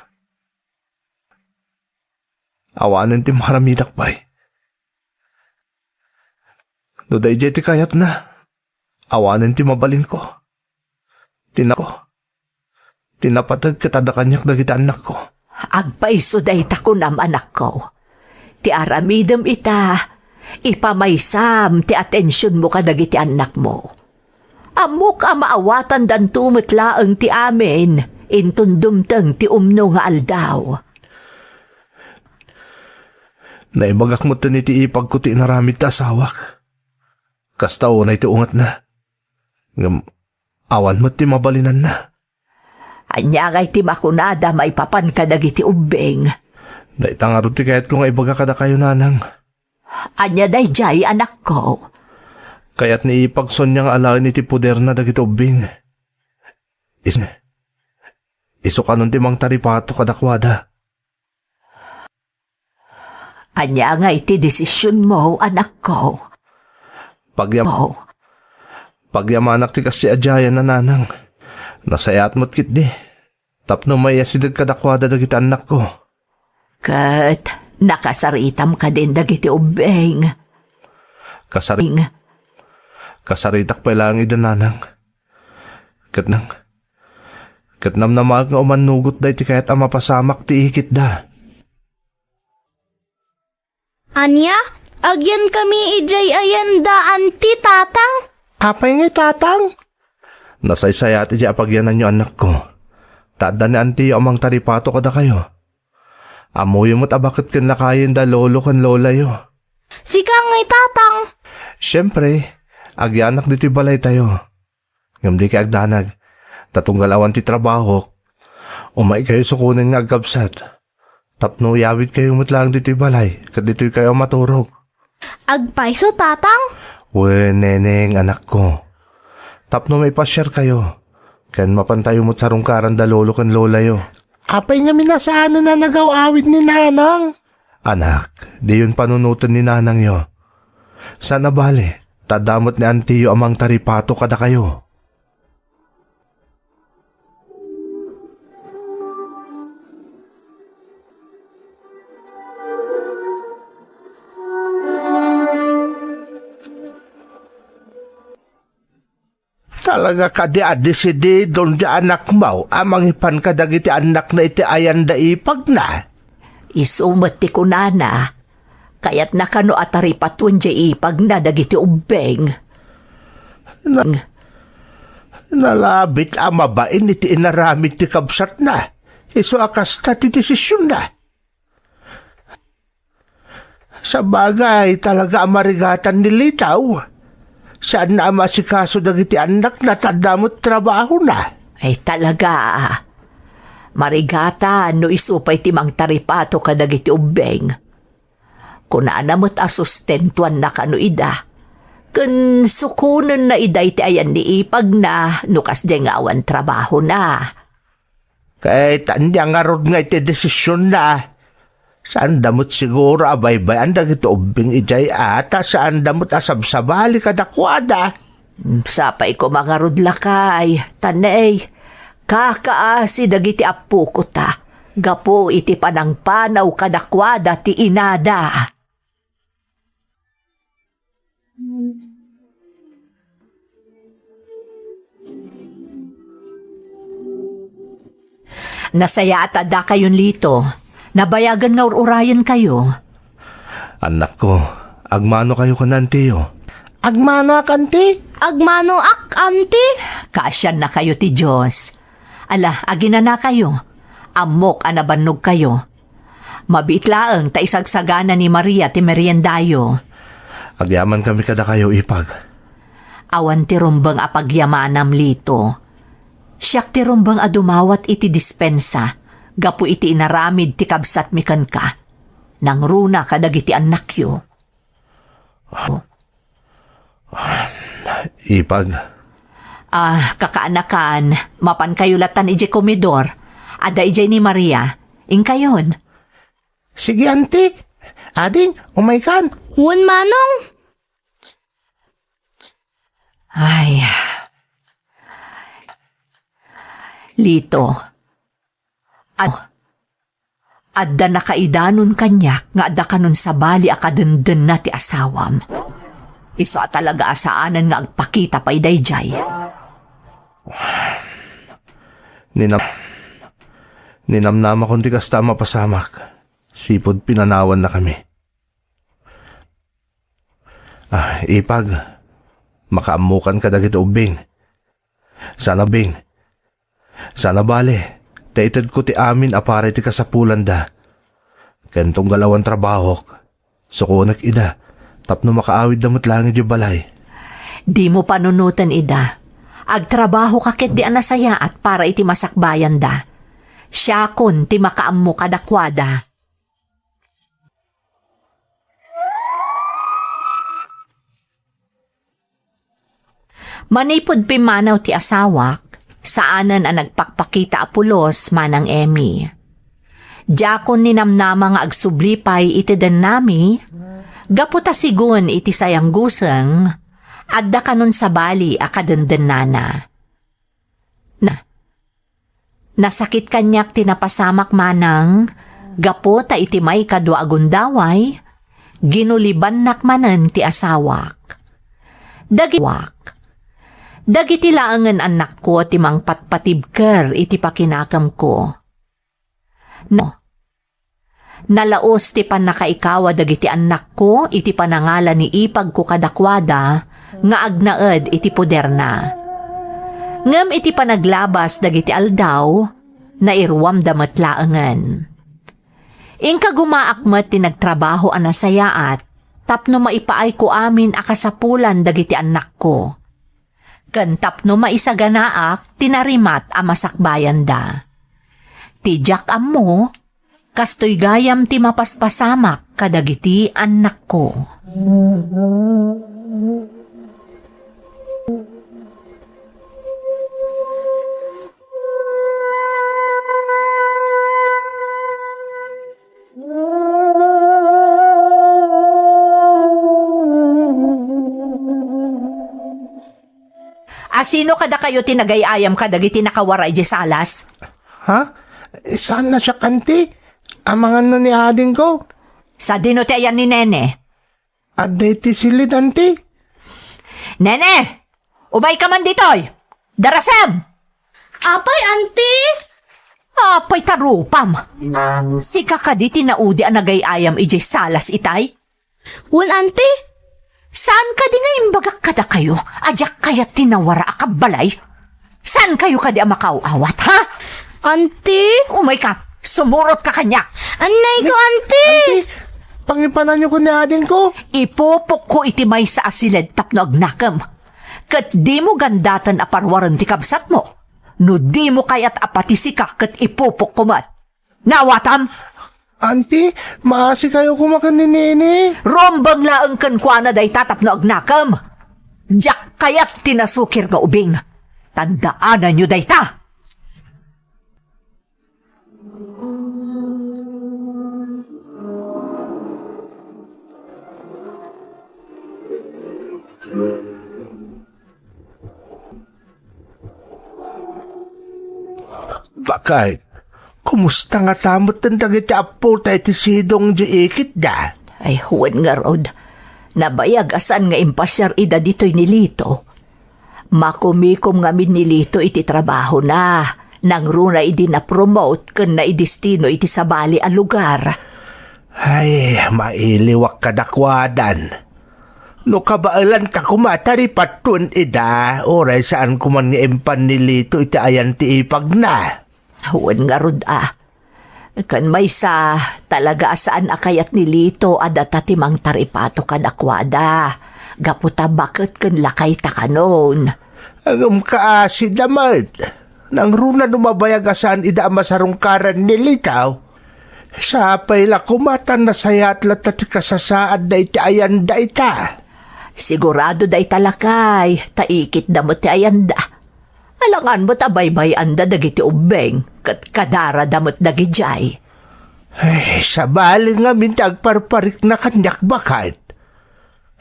Awanen ti maaramidak pay. No daydiay ti kayatna, awanen ti mabalinko. Ti nako, ti napateg ket adda kaniak dagiti annakko. Agpayso dayta kunam, anakko. Ti aramidem ita, ipamaysam ti atensionmo kadagiti annakmo. Ammok a maawatandanto met laeng ti amin inton dumteng ti umno nga aldaw. Naibagak metten iti ipagko ti inaramid ti asawak. Kasta unay ti ungetna. Ngem awan met ti mabalinanna. Ania ngay ti makunada maipapan kadagiti ubbing? Dayta ngarud ti kayatko nga ibaga kadakayo, nanang. Ania daydiay, anakko? Kayat ni ipag Sonia nga alaen iti poderna dagiti ubbing. Is-, isu kanon ti mangtaripato kadakuada. Ania ngay ti desisionmo, anakko? Pagyam-, pagyamanak ti kasdiay a diayen, nanang. Nasayaat met ketdi. Tapno maiyasideg kadakuada dagiti annakko. Ket nakasaritam kadin dagiti ubbing? Kasari-, kasaritak pay laeng ida, nanang. Ket nang, ket namnamaek nga umannugotda iti kayat a mapasamak ti ikitda. Ania? Agyankami idiay ayanda, anti, tatang? Apay ngay, tatang? Nasaysayaat iti apagyananyo, annakko. Ta adda ni antiyo a mangtaripato kadakayo. Ammoyo met a baket ken lakayen da lolo ken lolayo. Sika ngay, tatang? Siempre, agyanak ditoy balaytayo. Ngem dikay agdanag, ta tunggal awan ti trabahok, umaykayo sukonen nga agkabsat. Tapno yawidkayo met laeng ditoy balay, ket ditoykayo a maturog. Agpayso, tatang? Wen, neneng, anakko. Tapno maipasiarkayo, ken mapantayo met sarungkaran da lolo ken lolayo. Apay ngamin a saanen a nagaw-awid ni nanang? Anak, diyon panunoten ni nanangyo. Saan a bale, ta adda met ni antiyo a mangtaripato kadakayo. Talaga kadi a desididon ti anakmo a mangipan kadagiti annakna iti ayan da ipagna? Isu met ti kunana, kayatna kano a taripatoen diay ipagna dagiti ubbing. Na-, nalabit a mabain iti inaramid ti kabsatna, isu a kasta ti desisionna. Sabagay, talaga a marigatan ni Lito. Saanna a maasikaso dagiti annakna, ta adda met trabahona. Ay, talaga. Marigatan no isu pay ti mangtaripato kadagiti ubbing. Kunana met a sustentuanna kano ida. Ken sukonenna ida iti ayan ni ipagna no kasdiay nga awan trabahona. Ket ania ngarud nga iti desisionna? Saanda met siguro a baybay-an dagiti ubbing idiay a, ta saanda met a sabsabali kadakuada. Sapay koma ngarud, lakay, ta nay, kakaasi dagiti appokota gapu iti panangpanaw kadakuada ti inada. Nasayaat a dakayon, Lito. Nabayagen nga ur-urayenkayo. Annakko, agmanokayo ken antiyo. Agmanoak, anti? Agmanoak, anti? Kaasiannakayo ti Dios. Ala, aginanakayo. Ammok a nabannogkayo. Mabiit laeng ta isagsagana ni Maria ti meriendayo. Agyamankami kadakayo, ipag. Awan ti rumbeng a pagyamanam, Lito. Siak ti rumbeng a dumawat iti dispensa gapu iti inaramid ti kabsatmi kenka. Nangruna kadagiti annakyo. Ipag. Ah, kakaanakan, mapankayo latan idiay komedor. Adda idiay ni Maria. Inkayon. Sige, anti. Ading, umaykan. Wen, manong. Ay. Lito. Ad-, adda nakaidanon kaniak nga adda kanon sabali a kadendenna ti asawam. Isu a talaga a saanen nga agpakita pay daydiay. Ninam-, ninamnamakon ti kasta a mapasamak. Sipud pinanawannakami. Ah, ipag, makaammokan kadagiti ubbing. Sana bing. Sana bale, ta itedko ti amin a para iti kasapulanda. Ken tunggal awan trabahok, sukonek ida, tapno makaawidda met laeng idiay balay. Dimo panunoten ida. Agtrabahoka ketdi a nasayaat para iti masakbayanda. Siakon ti makaammo kadakuada. Manipud pimmanaw ti asawak, saanen a nagpakpakita a pulos, Manang Emmy. Diakon ninamnama nga agsubli pay iti dennami, gapu ta sigun iti sayangguseng, adda kanon sabali a kadendennana. Na, nasakit kaniak ti napasamak, manang, gapu ta iti maikadua a gundaway, ginulibannak manen ti asawak. Dagi-, dagiti laengen annakko ti mangpatpatibker iti pakinakemko. No, nalaos ti pannakaikawa dagiti annakko iti panangala ni ipagko kadakuada nga agnaed iti poderna. Ngem iti panaglabas dagiti aldaw, nairuamda met laengen. Inkagumaak met ti nagtrabaho a nasayaat tapno maipaayko amin a kasapulan dagiti annakko. Ken tapno maisaganaak ti narimat a masakbayanda. Ti diak ammo, kastoy gayam ti mapaspasamak kadagiti annakko. A sino kadakayo ti nagay-ayam kadagiti nakawara idiay salas? Ha? Saan a siak, anti? Amangan no ni adingko? Sadino ti ayan ni Nene? Adda iti silid, anti. Nene! Umayka man ditoy! Darasem! Apay, anti? Apay ta rupam! Sika kadi ti naudi a nagay-ayam idiay salas itay? Wen, anti. Saan kadi nga imbagak kadakayo a diak kayat ti nawara a kabbalay? Saan kayo kadi a makaaw-awat, ha? Anti? Umayka! Sumurotka kaniak! Annayko, anti! Anti! Pangipananyo ko ni adingko. Ipupokko iti maysa a siled tapno agnakem. Ket dimo gandaten a paruaren ti kabsatmo. No dimo kayat a pati sika ket ipupokko met. Naawatam? Auntie, maasikayo koma ken ni Nini. Rumbeng laeng kenkuana dayta tapno agnakem. Diak kayat ti nasukir nga ubing. Tandaananyo dayta. Bakit? Kumusta ngata metten dagiti appota iti sidong idiay ikitda? Ay, wen ngarud. Nabayag a saan nga impasiar ida ditoy ni Lito. Makumikom ngamin ni Lito iti trabahona. Nangruna idi na-promote ken naidestino iti sabali a lugar. Ay, mailiwak kadakuadan. No kabaelanta koma ta ripatuen ida, uray saan koman nga impan ni Lito iti ayan ti ipagna. Wen ngarud a. Ken maysa, talaga a saan a kayat ni Lito a data ti mangtaripato kadakuada, gapu ta baket ken lakayta kanon. Ngem kaasida met. Nangruna no mabayag a saan ida a masarungkaran ni Lito. Sapay la koma ta nasayaat latta ti kasasaadda iti ayanda ita. Sigurado dayta lakay, ta ikitda met ti ayanda. Alangan met a baybay-anda dagiti ubbing, ket kadarada met dagidiay. Ay, sabali ngamin ti agparparikna kaniak, baket.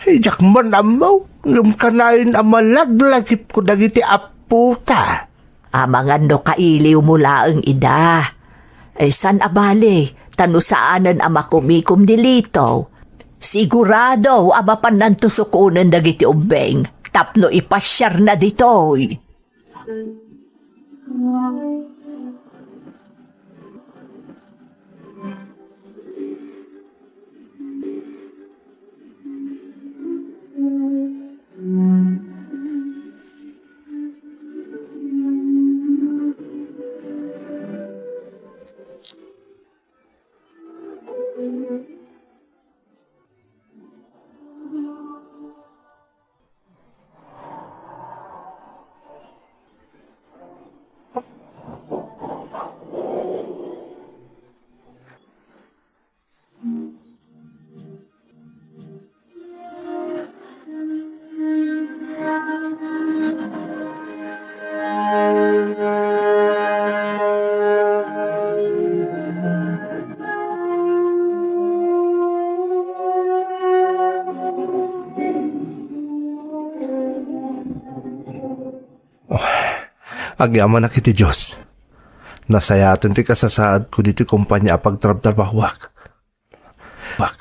Ay, diak man ammo, ngem kanayon a malaglagipko dagiti appota. Amangan no kailiwmo laeng ida. Ay, saan a bale, ta no saanen a makumikom ni Lito, sigurado a mapannanto sukonen dagiti ubbing tapno ipasiarna ditoy. Oh, agyamanak iti Dios. Nasayaaten ti kasasaadko ditoy kompania a pagtrabtrabahoak. Bak.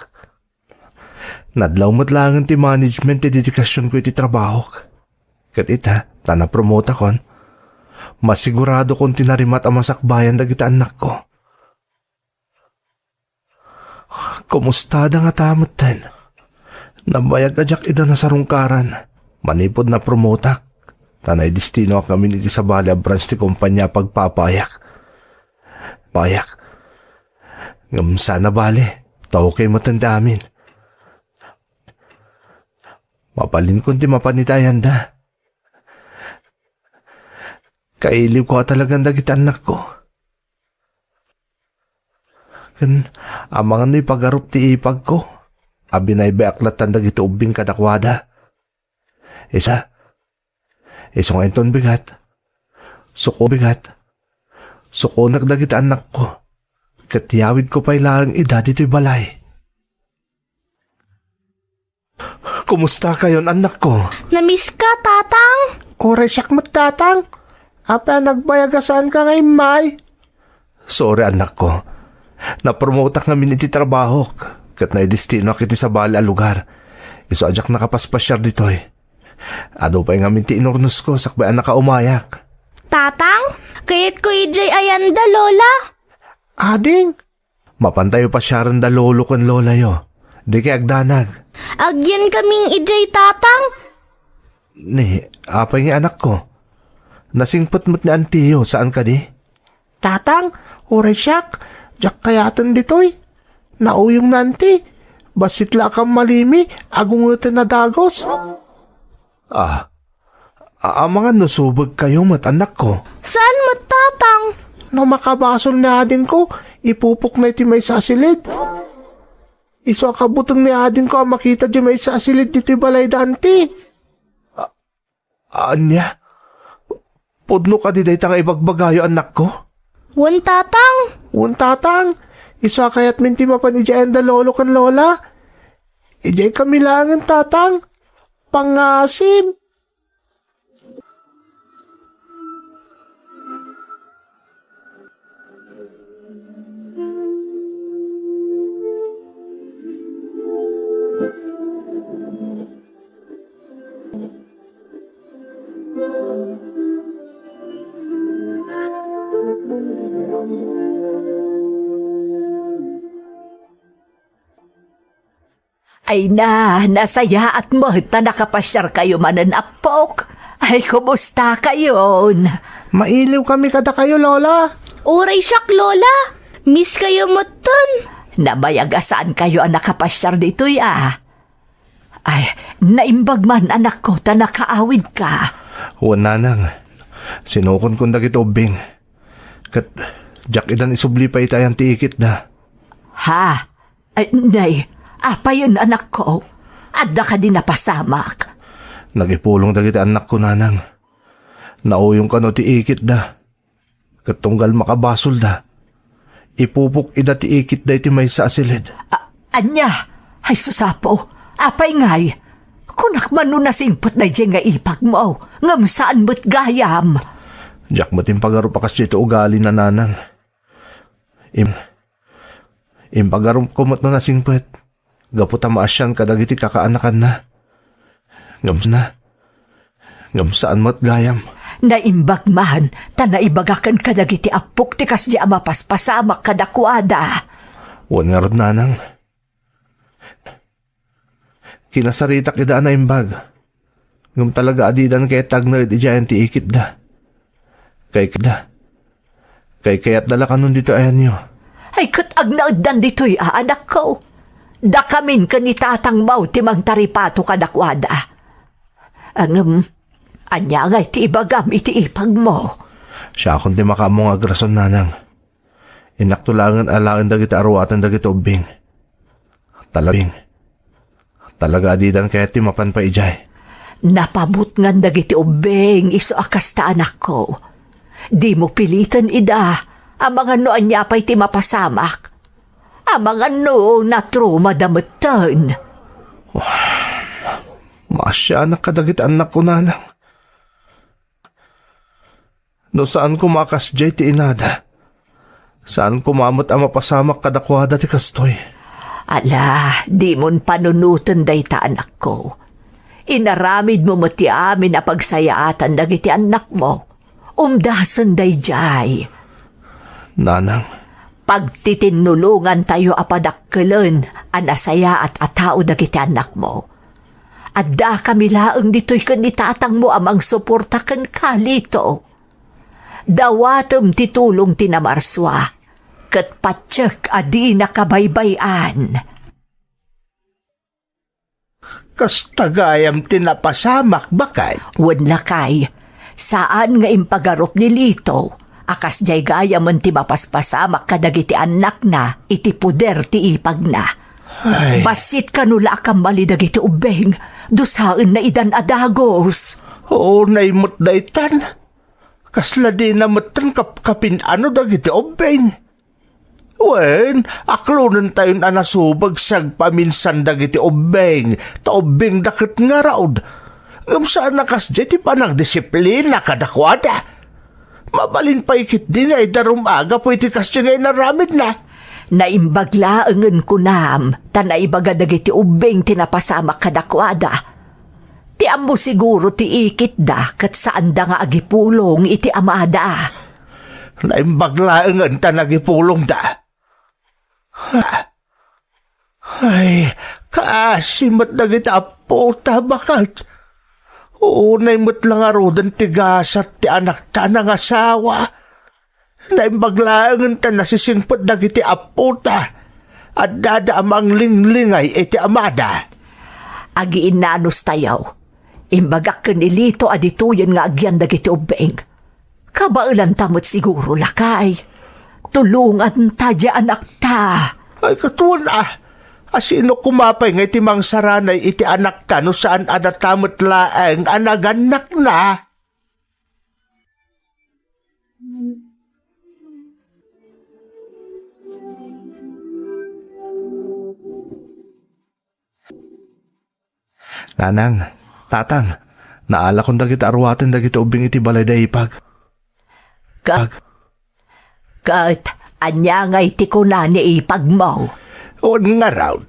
Nadlaw met laengen ti management ti dedikasionko iti trabahok. Ket ita, ta napromotakon, masiguradokon ti narimat a masakbayan dagiti annakko. Kumustada ngata metten? Nabayag a diak ida nasarungkaran. Manipud napromotak, ta naidestinoak ngamin iti sabali a branch ti kompania a pagpapaayak. Payak. Ngem saan a bale, ta okay metten ti amin. Mapalinkon ti mapan iti ayanda. Kailiwko a talagan dagiti annakko. Ken amangan no ipagarup ti ipagko a binaybayak lattan dagiti ubbing kadakuada. Isa, isu nga inton bigat, suko bigat, sukonek dagiti annakko, ket yawidko pay laeng ida ditoy balay. Kumusta kayon, annakko? Namiska, Tatang? Uray siak met, Tatang. Apay a nagbayag a saanka nga immay? Sorry, annakko. Napromotak ngamin iti trabahok, ket naidestinoak iti sabali a lugar. Isu a diak nakapaspasiar ditoy. Adu pay ngamin ti inurnosko sakbay a nakaumayak. Tatang, kayatko idiay ayanda, Lola. Ading, mapantayo pasiaren da lolo ken lolayo. Dikay agdanag. Agyankaming idiay, Tatang. Ni, apay nga, anakko? Nasingpet met ni antiyo, saan kadi? Tatang, uray siak, diak kayaten ditoy. Nauyong ni anti, Bassit la a kammalimi, agungeten a dagus. Ah, a-, amangan no subegkayo met, anakko. Saan met, Tatang? No makabasol ni adingko, ipupokna iti maysa a silid. Isu a kabuteng ni adingko a makita diay maysa a silid ditoy balay da, anti. Ania? Pudno kadi dayta nga ibagbagayo, anakko? Wen, Tatang. Wen, Tatang. Isu a kayatmin ti mapan idiay ayan da lolo ken lola. Idiay kami laengen, Tatang. Pangasim. Ay na, nasayaat met ta nakapasiarkayo manen, appok. Ay, kumustakayon? Mailiwkami kadakayo, Lola. Uray siak, Lola. Miss kayo metten. Nabayag a saankayo a nakapasiar ditoy, a. Ay, naimbag man, anakko, ta nakaawidka. Wen, nanang. Sinukonkon dagiti ubbing. Ket diak idan isubli pay iti ayan ti ikitda. Ha? Ay, nay, apayen, anakko? Adda kadi napasamak? Nagipulong dagiti annakko, nanang. Nauyong kano ti ikitda. Ket tunggal makabasolda, ipupok ida ti ikitda iti maysa a silid. A-, ania? Ay, susapo. Apay ngay? Kunak man no nasingpet daydiay nga ipagmo, ngem saan met gayam. Diak met impagarup a kasdiay ti ugalina, nanang. Im-, impagarupko met no nasingpet, gapu ta maasian kadagiti kakaanakanna. Ngem na, ngem saan met gayam. Naimbag man, ta naibagaken kadagiti appok ti kasdi a mapaspasamak kadakuada. Wen ngarud, nanang. Kinasaritak ida a naimbag. Ngem talaga a didan kayat ti agnaed idiayen ti ikitda. Kay, da. Kaykayatda la kanon ditoy ayanyo. Ay, ket agnaeddan ditoy a, anakko. Dakamin ken ni tatangmo ti mangtaripato kadakuada. Ngem, ania ngay ti ibagam iti ipagmo? Siakon ti makaammo nga agrason, nanang. Innakto laengen alaen dagiti aruaten dagiti ubbing. Talabing. Talaga a didan kayat ti mapan pay idiay. Napabutngan dagiti ubbing isu a kasta, anakko. Dimo piliten ida, amangan no ania pay ti mapasamak. Amangan no natraumada metten. Maasianak kadagiti annakko, nanang. No saan koma a kasdiay ti inada, saan koma met a mapasamak kadakuada ti kastoy. Ala, dimon panunoten dayta, anakko. Inaramidmo met ti amin a pagsayaatan dagiti annakmo. Umdasen daydiay. Nanang. Pagtitinnolongantayo a padakkelen a nasayaat a tao dagiti annakmo. Addakami laeng ditoy ken ni tatangmo a mangsuporta kenka, Lito. Dawatem ti tulong ti namarsua, ket patiek a dina kabaybay-an. Kasta gayam ti napasamak, baket? Wen, lakay, saan nga impagarup ni Lito a kasdiay gayamen ti mapaspasamak kadagiti annakna iti poder ti ipagna. Ay. Bassit kano la a kammali dagiti ubbing, dusaenna idan a dagus. Unay met daytan. Kasla dina metten kapkapin-ano dagiti ubbing. Wen, aklonentayon a nasubeg sagpaminsan dagiti ubbing, ta ubbingda ket ngarud. Ngem saan a kasdiay ti panangdisiplina kadakuada. Mabalin pay ketdi nga idarum-a gapu iti kasdiay nga inaramidna. Naimbag laengen kunam, ta naibaga dagiti ubbing ti napasamak kadakuada. Ti ammo siguro ti ikitda ket saanda nga agipulong iti amada. Naimbag laengen ta nagipulongda. Ay, kaasi met dagiti appota, baket. Unay met la ngaruden ti gasat ti anakta a nangasawa. Naimbag laengen ta nasisingpet dagiti appota. addada a manglinglingay iti amada. Agiinnanustayo. Imbagak ken ni Lito a ditoyen nga agyan dagiti ubbing. Kabaelanta met siguro, lakay. Tulonganta diay anakta. Ay, katuan a. Asino koma pay nga iti mangsaranay iti anakta no saan a data met laeng a nagannakna? Nanang, tatang, naalakon dagiti aruaten dagiti ubbing iti balay da ipag. Ka-, kat, ania ngay ti kuna ni ipagmo? Wen ngarud,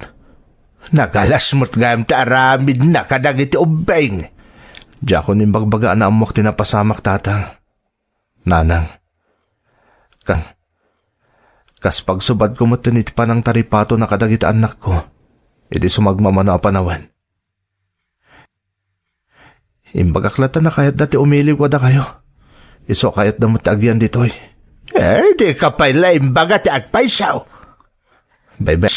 nagalas met gayam ti aramidna kadagiti ubbing. Diakon imbagbaga a naammoak ti napasamak, tatang. Nanang, ka-, kas pagsubadko met iti panangtaripatona kadagiti annakko iti sumagmamano a panawen. Imbagak latta a kayatda ti umiliw kadakayo. Isu a kayatda met ti agyan ditoy. Eh, dika pay la imbaga ti agpayso. Baybay-,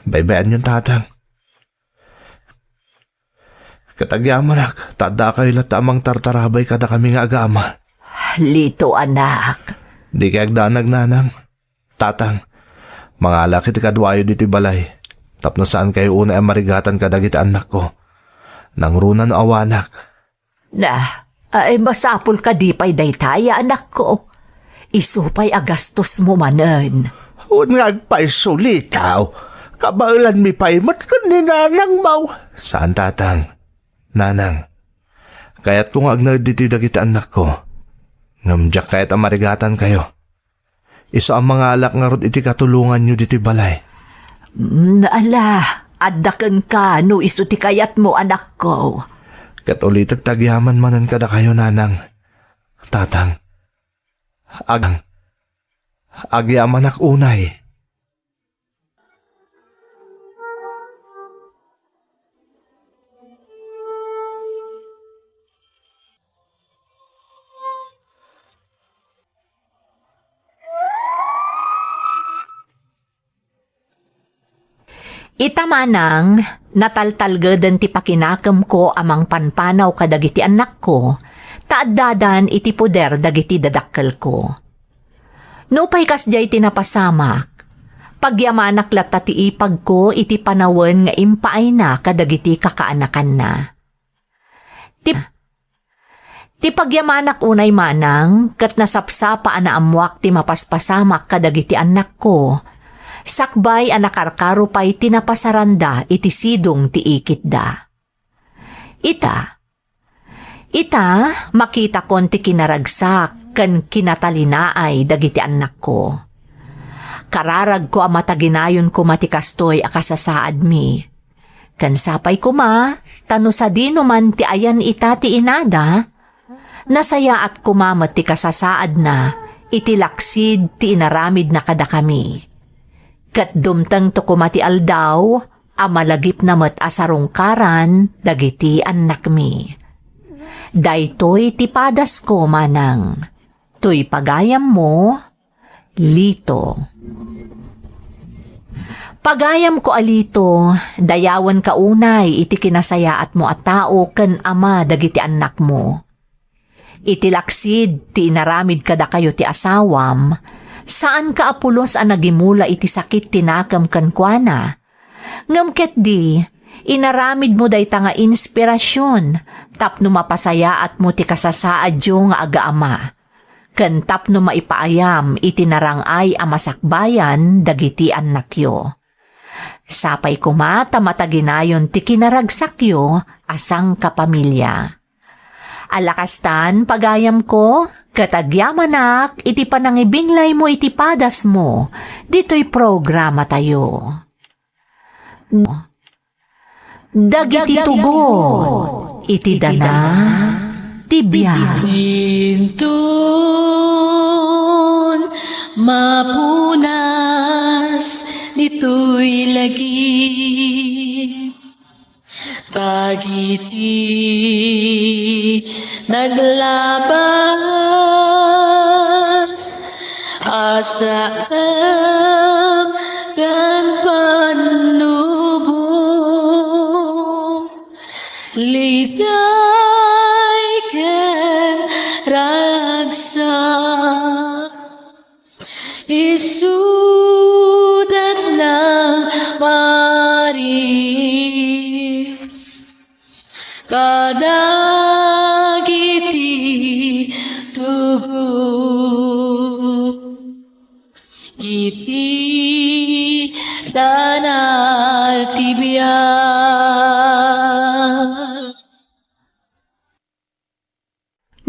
baybay-anyon, tatang. Ket agyamanak, ta addakayo latta a mangtartarabay kadakami nga agama. Lito, anak. Dikay agdanag, nanang. Tatang, mangalak iti kaduayo ditoy balay, tapno saankayo unay a marigatan kadagiti annakko. Nangruna no awanak. Na, ay, masapul kadi pay dayta, ya anakko. Isu pay a gastosmo manen. Wen nga agpayso, Lito. Kabaelanmi pay met ken ni nanangmo. Saan, tatang. Nanang, kayatko nga agnaed ditoy dagiti annakko. Ngem diak kayat a marigatankayo. Isu a mangalak ngarud iti katulonganyo ditoy balay. Mm, ala, adda kenka no isu ti kayatmo, anakko. Ket ulitek ti agyaman manen kadakayo, nanang. Tatang. Ag-, agyamanak unay. Ita manang, nataltalgeden ti pakinakemko a mangpanpanaw kadagiti annakko, ta addadan iti poder dagiti dadakkelko. Nupay kasdiay ti napasamak, pagyamanak latta ti ipagko iti panawen nga impaayna kadagiti kakaanakanna. Ti, ti pagyamanak unay manang ket nasapsapa a naammoak ti mapaspasamak kadagiti annakko, sakbay a nakarkaro pay ti napasaranda iti sidong ti ikitda. Ita, ita, makitakon ti kinaragsak ken kinatalinaay dagiti annakko. Kararagko a mataginayon koma ti kastoy a kasasaadmi. Ken sapay koma, ta no sadino man ti ayan ita ti inada, nasayaat koma met ti kasasaadna iti laksid ti inaramidna kadakami. Ket dumtengto koma ti aldaw a malagipna met a sarungkaran dagiti annakmi. Daytoy ti padasko manang. Toy pagayammo, Lito. Pagayamko a Lito, dayawenka unay iti kinasayaatmo a tao ken ama dagiti annakmo. Iti laksid ti inaramid kadakayo ti asawam, saanka a pulos a nagimula iti sakit ti nakem kenkuana. Ngem ketdi, inaramidmo dayta nga inspirasion tapno mapasayaatmo ti kasasaadyo nga agaama, ken tapno maipaayam iti narang-ay a masakbayan dagiti annakyo. Sapay koma ta mataginayon ti kinaragsakyo a sangkapamilya. Ala kastan, pagayamko, ket agyamanak iti panangibinglaymo iti padasmo ditoy programatayo. Dagiti tugot iti dana ti biag. Inton mapunas ditoy lagi. Dagiti naglabas a saan Pannubo, liday ken ragsak, isudat nang paris kadagiti tubo iti tana ti biag.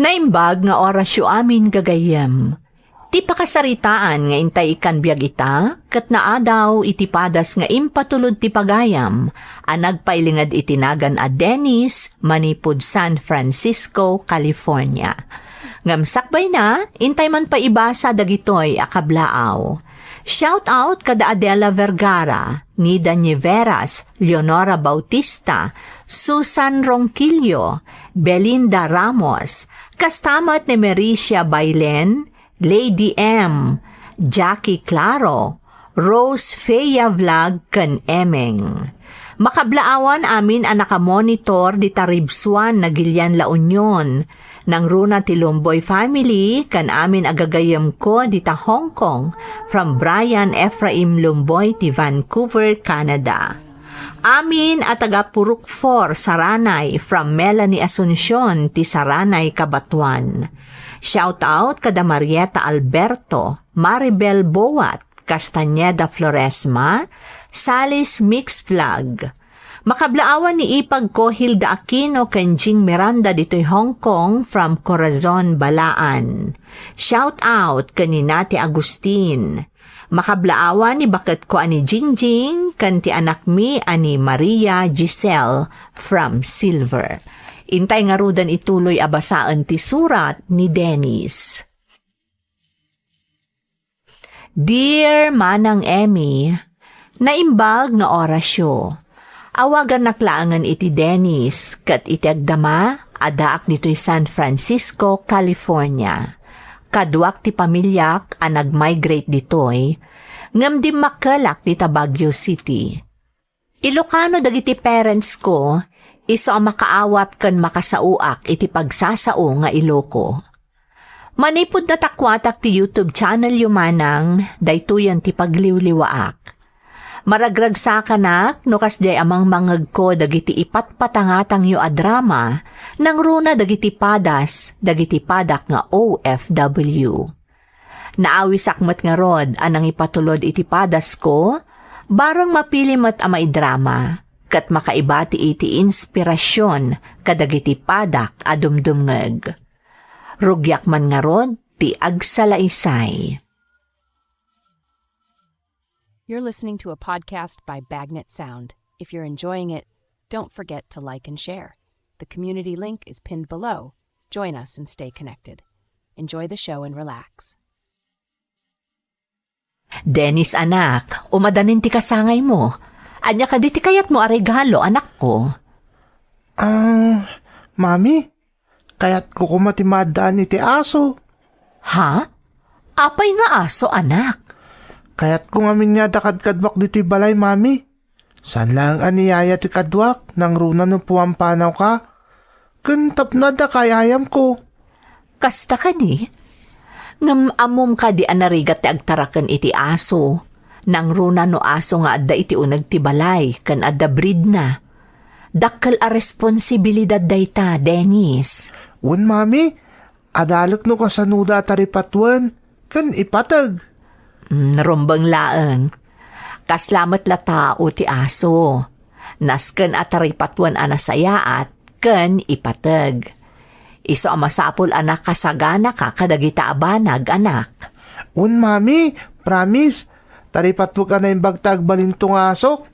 Naimbag nga orasyo amin, gagayyem. Ti pakasaritaan nga intay ikkan biag ita, ket naadaw iti padas nga impatulod ti pagayam a nagpailinged iti nagan a Dennis manipud San Francisco, California. Ngem sakbayna, intay man pay ibasa dagitoy a kablaaw. Shout out kada Adela Vergara, Nida Nieveras, Leonora Bautista, Susan Ronquillo, Belinda Ramos, kasta met ni Mericia Bailen, Lady M, Jackie Claro, Rose Fea Vlog ken Emeng. Makablaawan amin a nakamonitor dita ribsuan nagilian La Union. Nangruna ti Lumboy family ken amin a gagayyemko dita Hong Kong from Brian Ephraim Lumboy ti Vancouver, Canada. Amin a taga Purok four Saranay from Melanie Asuncion ti Saranay, Cabatuan. Shout out kada Marieta Alberto, Maribel Boat, Castañeda Floresma, Salis Mix Vlog. Makablaawan ni ipagko Hilda Aquino ken Jing Miranda ditoy Hong Kong from Corazon, Balaan. Shout out ken ni Nati Agustin. Makablaawan ni baketko a ni Jingjing ken ti anakmi a ni Maria Giselle from Silver. Intay ngaruden ituloy a basaen ti surat ni Dennis. Dear Manang Emmy, naimbag nga orasyo. Awagannak laengen iti Dennis, ket iti agdama, addaak ditoy San Francisco, California. Kaduak ti pamiliak a nag-migrate ditoy, ngem dimmakkelak dita Baguio City. Ilocano dagiti parents ko, isu a makaawat ken makasaoak iti pagsasao nga Iloco. Manipud natakuatak ti YouTube channel yo manang, daytoyen ti pagliwliwaak. Maragragsakanak no kasdiay a mangmangegko dagiti ipatpatangatangyo a drama, nangruna dagiti padas, dagiti padak nga O F W. Naawisak met ngarud a nangipatulod iti padasko, bareng mapili met a maidrama, ket makaibati iti inspirasyon kadagiti padak a dumdumngeg. Rugiak man ngarud ti agsalaysay. You're listening to a podcast by Bagnet Sound. If you're enjoying it, don't forget to like and share. The community link is pinned below. Join us and stay connected. Enjoy the show and relax. Dennis, anak, umadanin ti kasangaymo. Ania kadi ti kayatmo a regalo, anakko? Ah, Mami, kayatko koma ti maaddaan iti aso. Ha? Apay nga aso, anak? Kayatko ngamin nga adda kadkaduak ditoy balay, Mami. Saan laeng a ni yaya ti kaduak, nangruna no pumampanawka. Ken tapno adda ka ay-ayamko. Kasta kadi? Ngem ammom kadi a narigat ti agtaraken iti aso? Nangruna no aso nga adda iti uneg ti balay ken adda breedna. Dakkel a responsibilidad dayta, Dennis. Wen, Mami, adalek no kasanoda a taripatuen ken ipateg. Mm, rumbeng laeng. Kasla met la tao ti aso. Nasken a taripatuen a nasayaat ken ipateg. Isu a masapul a nakasaganaka kadagita a banag, anak. Wen, Mami, promise. Taripatuek a naimbag ta agbalinto nga asok.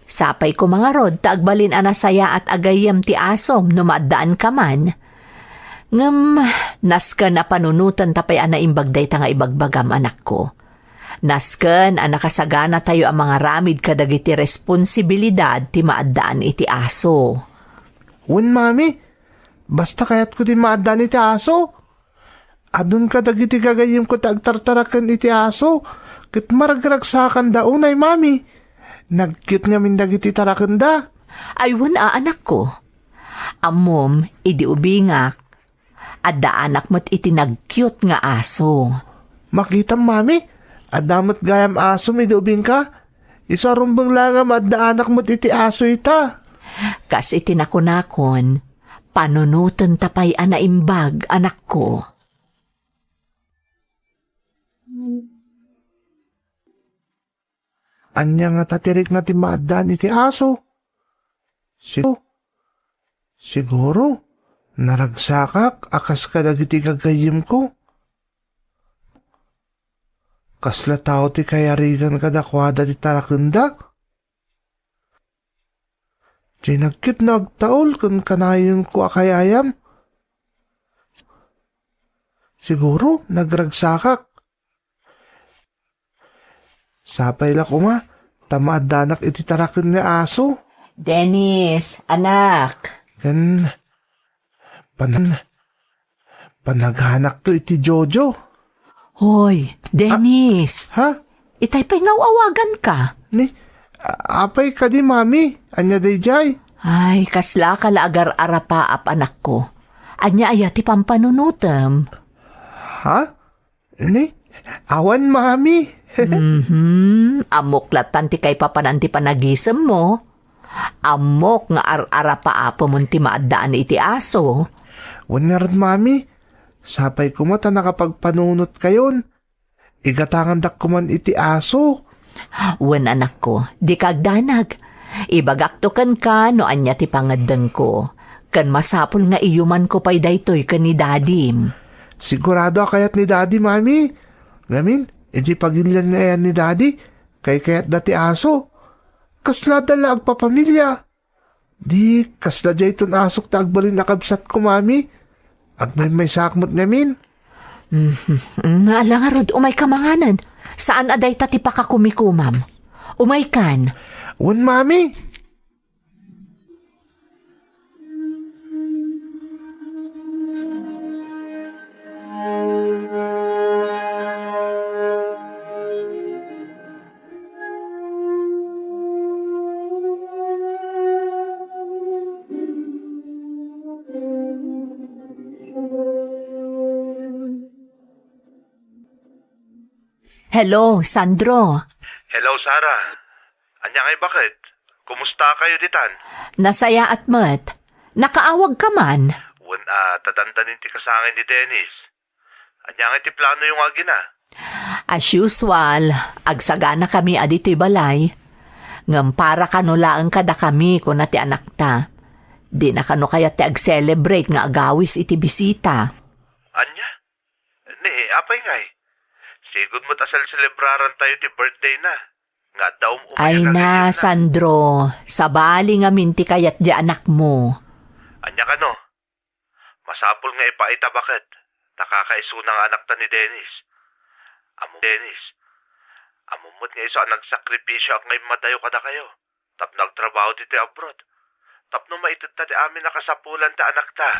Sapay koma ngarud ta agbalin a nasayaat a gayyem ti asom no maaddaanka man. Ngem, nasken a panunoten ta pay a naimbag dayta nga ibagbagam, anakko. Nasken a nakasaganatayo a mangaramid kadagiti responsibilidad ti maaddaan iti aso. Wen, Mami, basta kayatko ti maaddaan iti aso. Adun kadagiti gagayyemko ti agtartaraken iti aso, ket maragragsakanda unay, Mami. Nag-cute ngamin dagiti tarakenda. Ay, wen a, anakko. Ammom, idi ubingak, adda anak met iti nag-cute nga aso. Makitam, Mami, adda met gayam asom idi ubingka. Isu a rumbeng laeng a maadda anak met iti aso ita. Kas iti nakunakon, panunotenta pay a naimbag, anakko. Ania ngata ti rikna ti maaddaan iti aso? Si-, siguro, naragsakak a kas kadagiti gagayyemko. Kasla tao ti kayarigan kadakuada ti tarakenda? Diay nag-cute no agtaul ken kanayonko a kayayam. Siguro, nagragsakak. Sapay la koma, ta maaddanak iti taraken nga aso. Dennis, anak. Ken, pan-, panaganakto iti Jojo. Hoy, Dennis. Ha? Itay pay nga aw-awaganka. Ni, a-, apay kadi, Mami? Ania daydiay? Ay, kaslaka la agar-arapaap, anakko. Ania aya ti pampanunotem? Ha? Ni, awan, Mami. Mhm. Ammok lattan ti kaipapanan ti panagisemmo. Ammok nga ar-arapaapemon ti maaddaan iti aso. Wen ngarud, Mami. Sapay koma ta nakapagpanunotkayon. Igatangandak koman iti aso. Wen, anakko, dika agdanag. Ibagakto kenka no ania ti pangeddengko. Ken masapul nga iyumanko pay daytoy ken ni Dadim. Sigurado a kayat ni Dadi, Mami. Ngamin, idiay pagilian nga ayan ni Dadi, kaykayatda ti aso. Kasla adda la agpapamilia. Di, kasla dayton asok ta agbalin a kabsatko, Mami. Agmaymaysaak met ngamin. Mhm. Ala ngarud, umayka manganen. Saan a dayta ti pakakumikomam. Umaykan. Wen, Mami. Hello, Sandro. Hello, Sarah. Ania ngay baket? Kumusta kayo ditan? Nasayaat met. Nakaawag ka man? Wen a, ta dandanin ti kasangay ni Dennis. Ania ngay ti plano yo nga agina? As usual, agsagana kami a ditoy balay. Ngem para kano laeng kadakami, kuna ti anakta. Dina kano kayat ti ag-celebrate nga agawis iti bisita. Ania? Ni, apay ngay? Sigud met a selselebraran tayo ti birthday na. Nga adda um-, Ay na, Sandro, sabali ngamin ti kayat di anakmo. Ania kano? Masapul nga ipaita baket, ta kakaisuna nga anakta ni Dennis. Amo, Dennis. Ammom met nga isu a nagsakripisio ak nga immadayo kadakayo. Tapno agtrabaho ditoy abroad. Tapno maitedta ti amin a kasapulan ti anakta.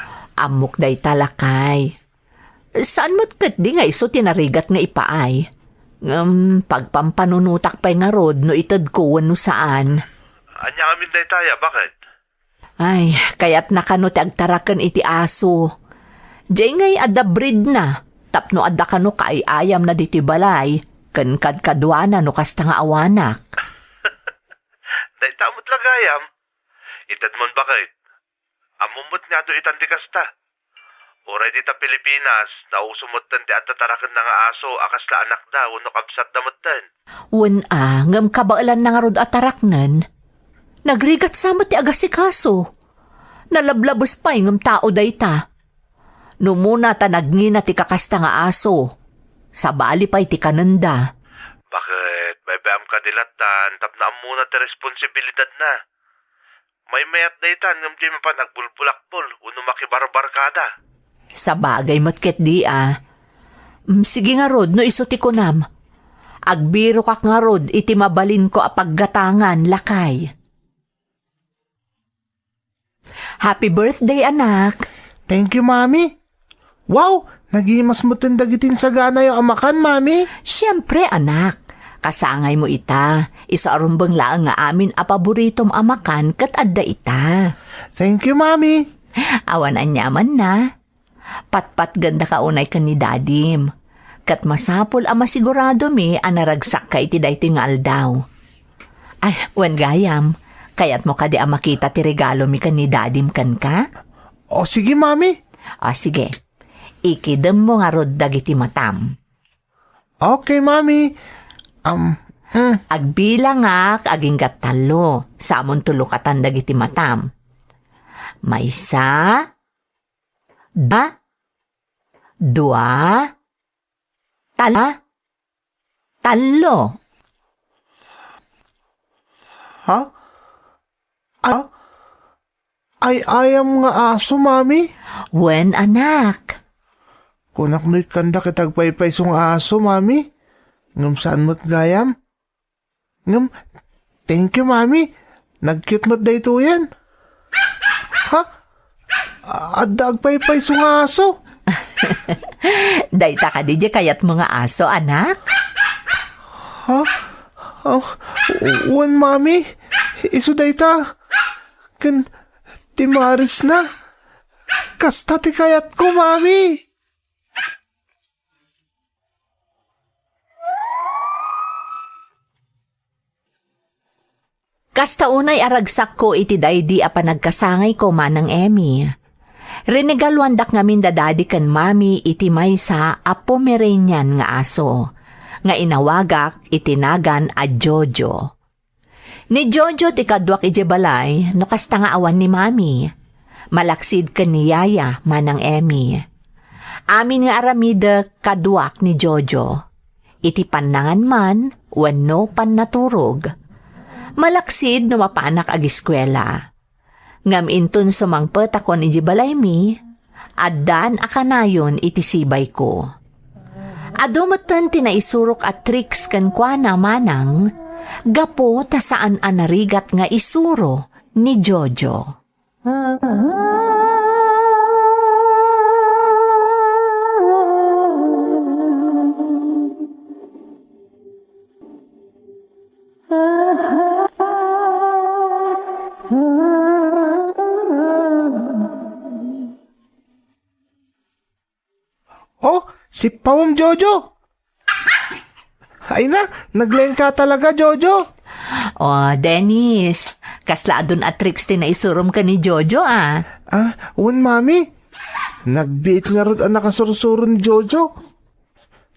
Ammok dayta, lakay. Saan met ketdi nga isu ti narigat nga ipaay. Ngem pagpampanunotak pay ngarud no itedko wenno saan. Ania amin dayta ya, baket? Ay, kayatna kano ti agtaraken iti aso. Diay ngay adda breedna, tapno adda kano kaay-ayamna ditoy balay, ken kadkaduana no kasta nga awanak. Dayta met la gayam. Itedmon baket. Ammom met nga adu itan ti kasta. Uray dita Pilipinas, nauso metten ti adda tarakenna nga aso a kasla anakda wenno kabsatda metten. Wen a, ngem kabaelanna ngarud a taraknen. Nagrigat sa met ti agasikaso. Nalablabes pay ngem tao dayta. No umuna ta nagngina ti kakasta nga aso, sabali pay ti kanenda. Baket, baybay-am kadi lattan tapno ammona ti responsibilidadna. Maymayat daytan ngem diay mapan agbulbulakbol wenno makibarbarkada. Sabagay met ketdi a. Mm, sige ngarud no isu ti kunam. Agbirokak ngarud iti mabalinko a paggatangan, lakay. Happy birthday, anak! Thank you, Mami. Wow! Nagimas metten dagiti insaganayo a makan, Mami. Siempre, anak. Kasangaymo ita, isu a rumbeng laeng nga amin a paboritom a makan ket adda ita. Thank you, Mami. Awan aniamanna. Patpatgandaka unay ken ni Dadim. Ket masapul a masiguradomi a naragsakka iti daytoy nga aldaw. Ay, wen gayam, kayatmo kadi a makita ti regalomi ken ni Dadim kenka? O, sige, Mami. O, sige. Ikidemmo ngarud dagiti matam. Okay, Mami. Um, mm. Agbilangak agingga tallo. Samon tulokatan dagiti matam. Maysa, da, dua, tala, tallo. Ha? A-, ay-ayam nga aso, Mami? Wen, anak. Kunak no ikkanda ket agpaypayso nga aso, Mami. Ngem saan met gayam. Ngem, thank you, Mami. Nag-cute met daytoyen. Ha? A-, adda agpaypayso nga aso? Dayta kadi diay kayatmo nga aso, anak? Ha? Oh, wen, Mami. Isu dayta. Ken ti marisna. Kasta ti kayatko, Mami. Kasta unay a ragsakko iti daydi a panagkasangayko, Manang Emmy. Rinegaluandak ngamin da Daddy ken Mami iti maysa a Pomeranian nga aso, nga inawagak iti nagan a Jojo. Ni Jojo ti kaduak idiay balay no kasta nga awan ni Mami. Malaksid ken ni Yaya, Manang Emmy. Amin nga aramidek kaduak ni Jojo. Iti pannangan man wenno pannaturog. Malaksid no mapanak agiskuela. Ngem inton sumangpetakon idiay balaymi, addan a kanayon iti sibayko. Adu metten ti naisurok a tricks kenkuana, Manang, gapu ta saan a narigat nga isuro ni Jojo. Oh, sippawem, Jojo! Ay na, naglengka talaga, Jojo! Oh, Dennis, kasla adun a tricks ti naisurom ken ni Jojo, ah. Ah, wen, Mami. Nagbiit ngarud a nakasursuro ni Jojo.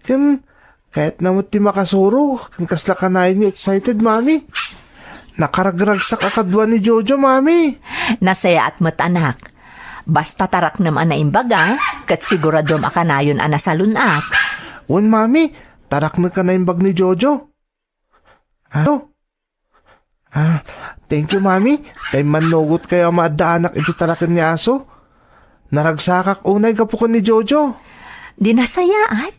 Ken, kayatna met ti makasuro, ken kasla kanayon nga excited, Mami. Nakaragragsak a kadua ni Jojo, Mami. Nasayaat met, anak. Basta taraknem a naimbag, a, ket siguradom a kanayon a nasalun-at. Wen, Mami, taraknek a naimbag ni Jojo. Ato? Ah, thank you, Mami. Ta immannugot kayo a maaddaanak iti taraken ni aso. Naragsakak unay gapu ken ni Jojo. Di nasayaat?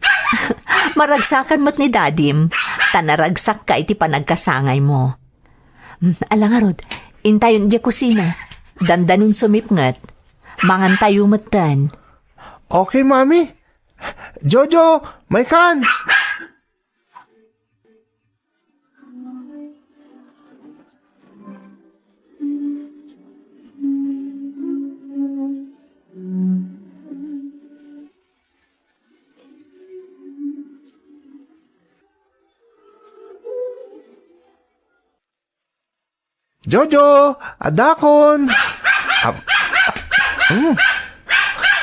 Maragsakan met ni Dadim, ta naragsakka iti panagkasangaymo. Hmm, ala ngarud, intayon idiay kusina. Dandanin sumipnget. Mangantayo metten. Okay, Mami. Jojo, maykan! Jojo, addakon. Ab-, hmm.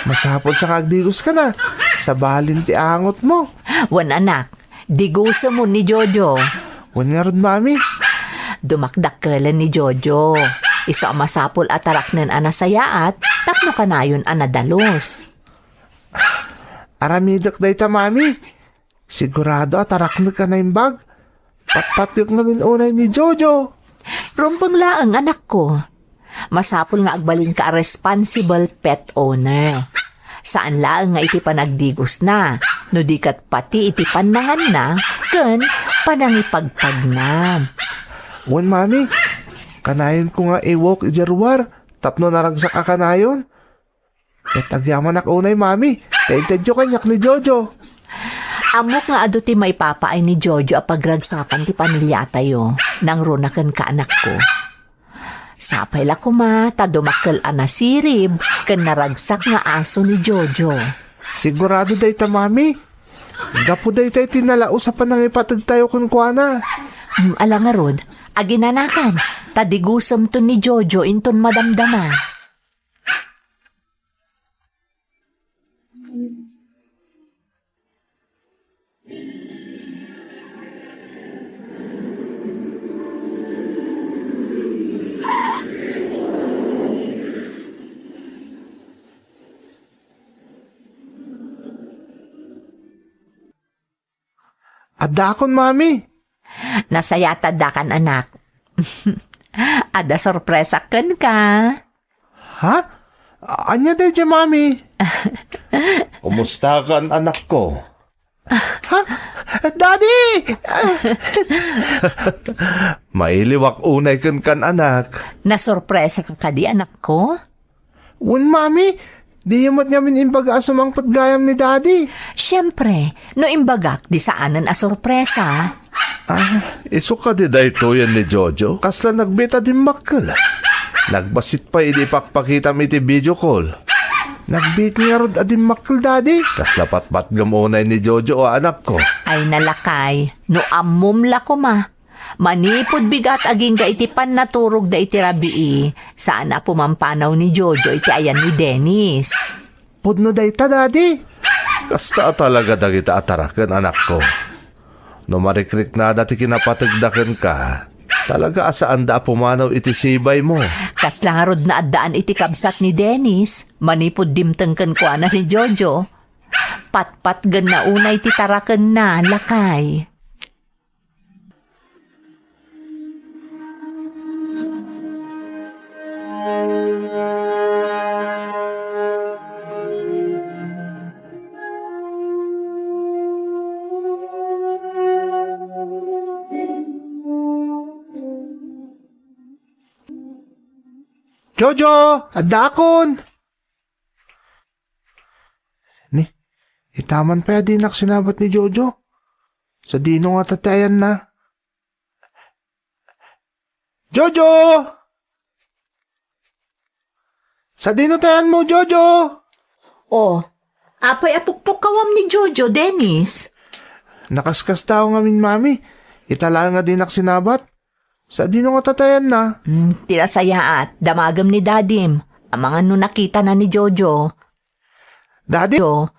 Masapul sa nga agdigos ka na. Sabalin ti angot mo. Wen, anak, digusem ni Jojo. Wen ngarud, Mami. Dumakdakkelen ni Jojo. Isu a masapul a taraknen a nasayaat tapno kanayon a nadalus. Aramidek dayta, Mami. Sigurado a taraknek a naimbag. Patpatgek ngamin unay ni Jojo. Rumbeng laeng, anakko. Masapul nga agbalinka a responsible pet owner. Saan laeng nga iti panagdigosna, no di ket pati iti pannanganna ken panangipagpagna. Wen, Mami, kanayonko nga i-walk idiay ruar tapno naragsak a kanayon. Ket agyamanak unay, Mami, ta intedyo kaniak ni Jojo. Ammok nga adu ti maipapaay ni Jojo a pagragsakan ti pamiliatayo, nangruna kenka, anakko. Sapay la koma ta dumakkel a nasirib ken naragsak nga aso ni Jojo. Sigurado dayta, Mami. Gapu dayta iti nalaus a panangipategtayo kenkuana. Hmm, ala ngarud, aginanakan, ta digusemto ni Jojo inton madamdama. Addaakon, Mami. Nasayaat addakan, anak. Adda sorpresa kenka. Ha? Ania daydiay, Mami? Kumustakan, anakko? Ha? Daddy! Mailiwak unay kenkan, anak. Nasorpresaka kadi, anakko? Wen, Mami. Diyo met ngamin imbaga a sumangpet gayam ni Daddy. Siempre, no imbagak, di saanen a sorpresa. Ah, isu kadi daytoyen ni Jojo? Kasla nagbiit a dimmakkel. Nagbassit pay idi ipakpakitam iti video call. Nagbiit ngarud a dimmakkel, Daddy. Kasla patpatgem unay ni Jojo a, anakko. Ay, nalakay, no ammom la koma. Manipud bigat agingga iti pannaturogda iti rabii, saan a pumampanaw ni Jojo iti ayan ni Dennis. Pudno dayta, Daddy. Kasta a talaga dagita a taraken, anakko. No marikriknada ti kinapategda kenka, talaga a saanda a pumanaw iti sibaymo. Kasla ngarud nga addaan iti kabsat ni Dennis, manipud dimteng kenkuana ni Jojo. Patpatgenna unay ti tarakenna, lakay. Jojo, addaakon! Ni, itaman pay a dinak sinabat ni Jojo. Sadino ngata ti ayanna? Jojo! Sadino ti ayanmo, Jojo? Oh, apay a pukpukkawam ni Jojo, Dennis? Nakaskasdaaw ngamin, Mami. Ita laeng a dinak sinabat. Sadino ngata ti ayanna? Hmm, ti nasayaat, damagem ni Dadim. Amangan no nakitana ni Jojo. Daddy? Jo.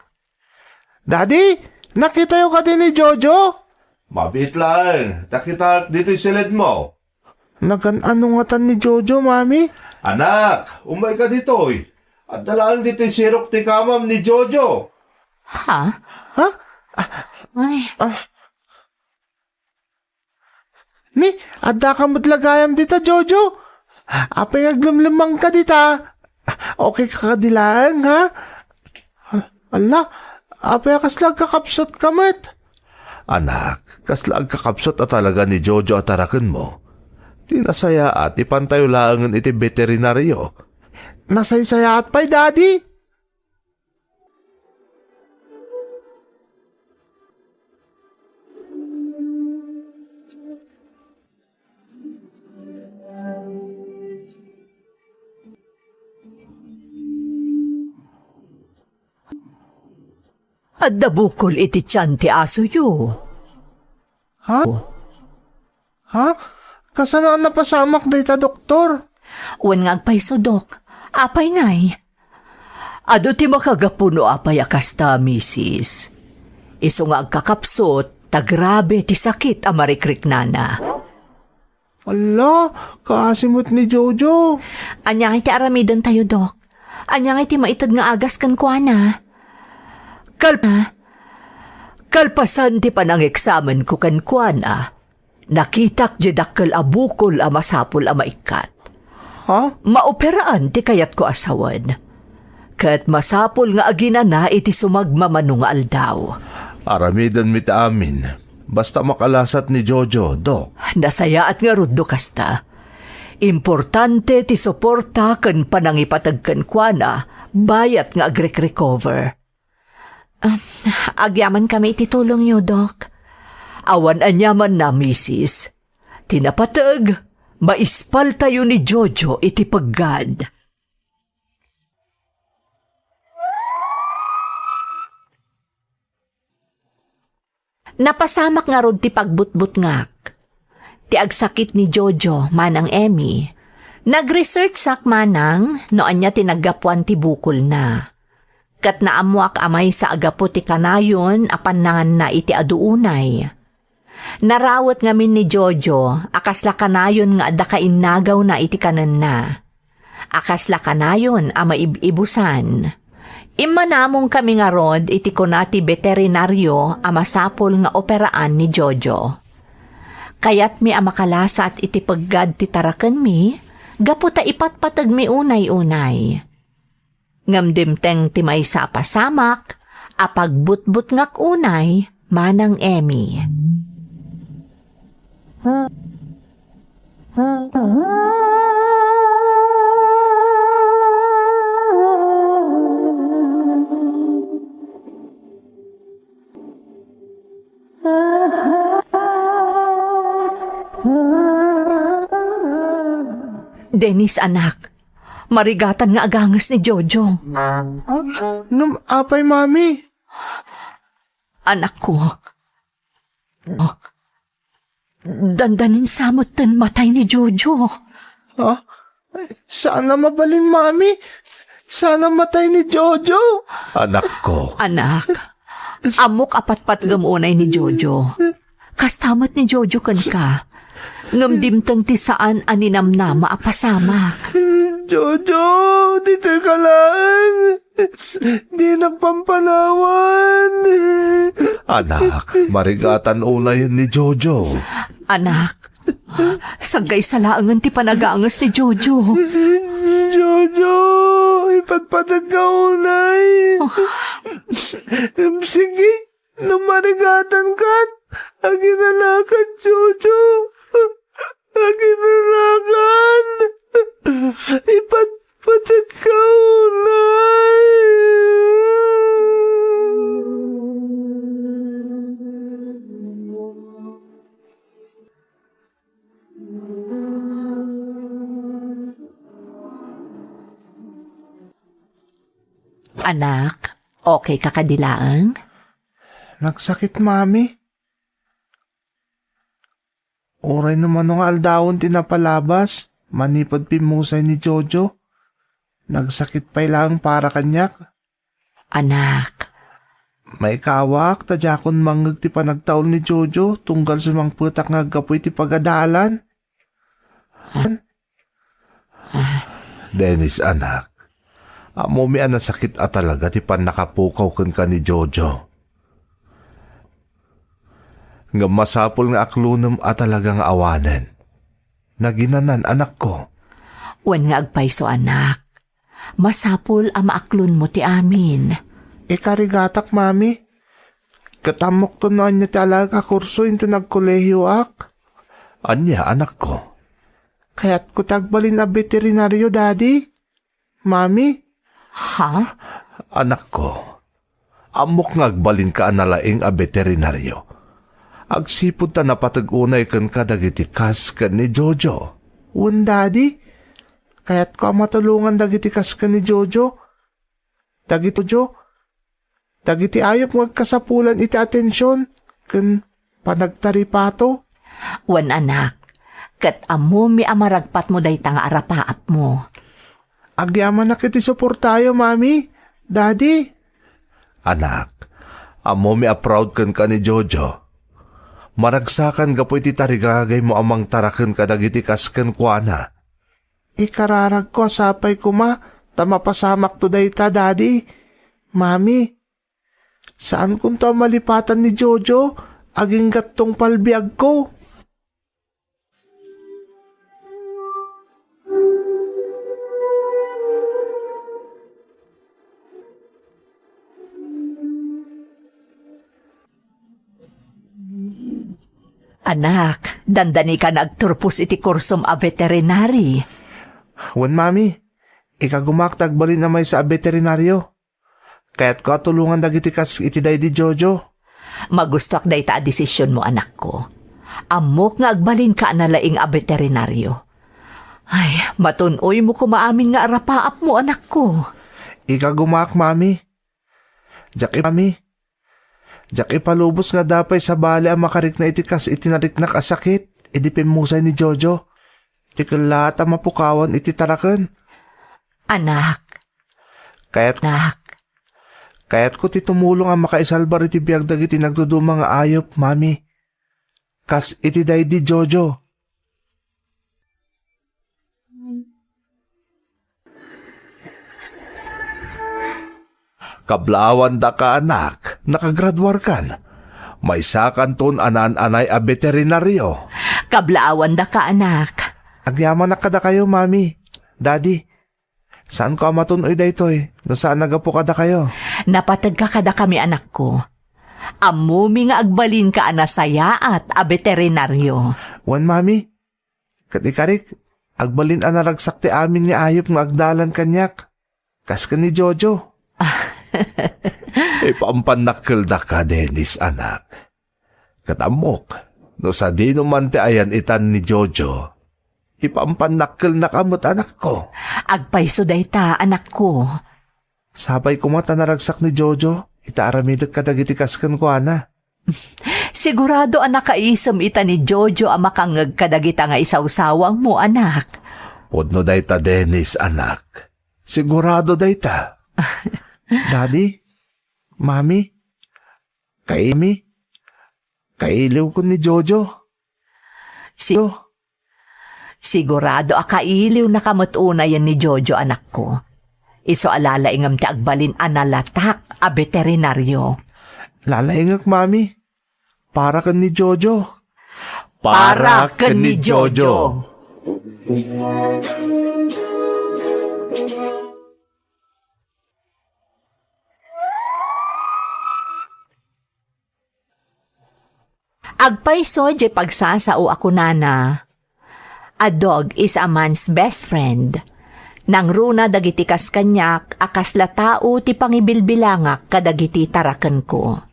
Daddy, nakitayo kadi ni Jojo? Mabiit laeng, ta kitaek ditoy siledmo. Nagan-ano ngatan ni Jojo, Mami? Anak, umayka ditoy. Adda laeng ditoy sirok ti kamam ni Jojo. Ha? Ha? Ay. Ah. Ni, addaka met la gayam dita, Jojo? Apay nga aglemlemmangka dita? Okay ka kadi laeng, ha? Alla, apay a kasla agkakapsutka met? Anak, kasla agkakapsut a talaga ni Jojo a tarakenmo. Ti nasayaat, ipantayo laengen iti beterinario. Nasaysayaat pay, Daddy? Adda bukol iti tian ti asoyo. Ha? Ha? Kasano a napasamak dayta, doktor? Wen nga agpayso, Dok. Apay ngay? Adu ti makagapu no apay a kasta, misis. Isu nga agkakapsut, ta grabe ti sakit a marikriknana. Alla, kaasi met ni Jojo. Ania ngay ti aramidentayo, Dok? Ania ngay ti maited nga agas kenkuana? Kal-, kalpasan ti panangeksamen ko kenkuana, nakitak diay dakkel a bukol a masapul a maikkat. Ha? Maoperaan ti kayatko a sawen. Ket masapul nga aginana iti sumagmamano nga aldaw. Aramidenmi ti amin. Basta makalasat ni Jojo, Dok. Nasayaat ngarud no kasta. Importante ti suporta ken panangipateg kenkuana bayat nga agrekrecover. Agyamankami iti tulongyo, Dok. Awan aniamanna, misis. Ti napateg, maispaltayo ni Jojo iti peggad. Napasamak ngarud ti pagbutbutngak. Ti agsakit ni Jojo, Manang Emmy, nag-researchak manang no ania ti naggapuan ti bukolna. Ket naammoak a maysa a gapu ti kanayon a pannanganna iti adu unay. Narawet ngamin ni Jojo a kasla kanayon nga adda kainnagawna iti kanenna, a kasla kanayon a maib-ibusan. Immanamongkami ngarud iti kuna ti beterinario a masapul nga operaan ni Jojo. Kayatmi a makalasat iti peggad ti tarakenmi gapu ta ipatpategmi unay-unay. Ngem dimteng ti maysa a pasamak a pagbutbutngak unay, Manang Emmy. Dennis, anak, marigatan nga aganges ni Jojo. Ah, ngem apay, Mami? Anakko, oh, dandanin sa metten matay ni Jojo. Ah, saan a mabalin, Mami. Saan a matay ni Jojo. Anakko. Anak, ammok a patpatgem unay ni Jojo. Kasta met ni Jojo kenka. Ngem dimteng ti saan a ninamnama a pasamak. Jojo, ditoy ka laeng. Dinak pampanawan. Anak, marigatan unayen ni Jojo. Anak, saggaysa laengen ti panaganges ni Jojo. Jojo, ipatpategka unay. Sige, no marigatan kan, aginalakan, Jojo. Aginalakan. Ipatpategka unay. Anak, okay ka kadi laeng? Nagsakit, Mami. Uray no mano nga aldawen ti napalabas, manipud pimmusay ni Jojo, nagsakit pay laeng para kaniak. Anak. Maikawak ta diakon mangngeg ti panagtaul ni Jojo tunggal sumangpetak nga aggapu iti pagadalan. Dennis, anak, ammomi a nasakit a talaga ti pannakapukaw kenka ni Jojo. Ngem masapul nga aklonem a talaga nga awanen. Naginanan, anakko. Wen nga agpayso, anak. Masapul a maaklonmo ti amin. Ikarigatak, Mami. Ket ammokto no ania ti alaek a kurso inton agkolehioak. Ania, anakko? Kayatko ti agbalin a beterinario, Daddy. Mami. Ha? Anakko, ammok nga agbalinka a nalaing a beterinario. Agsipud ta napateg unay kenka dagiti kas ken ni Jojo. Wen, Daddy. Kayatko a matulongan dagiti kas ken ni Jojo. Dagiti Jojo. Dagiti ayup nga agkasapulan iti atension ken panagtaripato. Wen, anak, ket ammomi a maragpatmo dayta nga arapaapmo. Agyamanak iti suportayo, Mami, Daddy. Anak, ammomi a proud kenka ni Jojo. Maragsakan gapu iti tarigagaymo a mangtaraken kadagiti kas kenkuana. Ikararagko a sapay koma ta mapasamakto dayta, Daddy, Mami. Saankonto a malipatan ni Jojo, agingga't tungpal biagko. Anak, dandanika nga agturpos iti kursom a veterinary. Wen, Mami, ikagumak ti agbalin a maysa a veterinario. Kayatko a tulongan dagiti kas iti daydi Jojo. Magustuak dayta a desisionmo, anakko. Ammok nga agbalinka a nalaing a beterinario. Ay, matun-oymo koma amin nga arapaapmo, anakko. Ikagumaak, Mami. Diak i-, Mami. Diak ipalubos nga adda pay sabali a makarikna iti kas iti nariknak a sakit idi pimmusay ni Jojo. Ti kellaat a mapukawan iti taraken. Anak. Kayat-, Anak. Kayatko ti tumulong a makaisalbar iti biag dagiti nagduduma nga ayup, Mami. Kas iti daydi Jojo. Kablaawandaka, anak, nakagraduarkan. Maysakanton a naan-anay a beterinario. Kablaawandaka, anak. Agyamanak kadakayo, Mami, Daddy. Saanko a matun-oy daytoy no saan a gapu kadakayo. Napategka kadakami, anakko. Ammomi nga agbalinka a nasayaat a beterinario. Wen, Mami, ket ikarik, agbalin a naragsak ti amin nga ayup nga agdalan kaniak, kas ken ni Jojo. Ipampannakkeldaka, Dennis, anak. Ket ammok, no sadino man ti ayan-itan ni Jojo, ipampannakkelnaka met, anakko. Agpayso dayta, anakko. Sapay koma ta naragsak ni Jojo ita aramidek kadagiti kas kenkuana. Sigurado a nakaisem ita ni Jojo a makangngeg kadagita nga isawsawangmo, anak. Pudno dayta, Dennis, anak. Sigurado dayta. Daddy, Mami, Kaimi? Kailiwko ni Jojo. Si-, sigurado a kailiwnaka met unayen ni Jojo, anakko. Isu a lalaingem ti agbalin a nalatak a beterinario. Lalaingek, Mami. Para ken ni Jojo. Para ken ni Jojo. Agpayso diay pagsasao a kunana, "A dog is a man's best friend." Nangruna dagiti kas kaniak a kasla tao ti pangibilbilangak kadagiti tarakenko.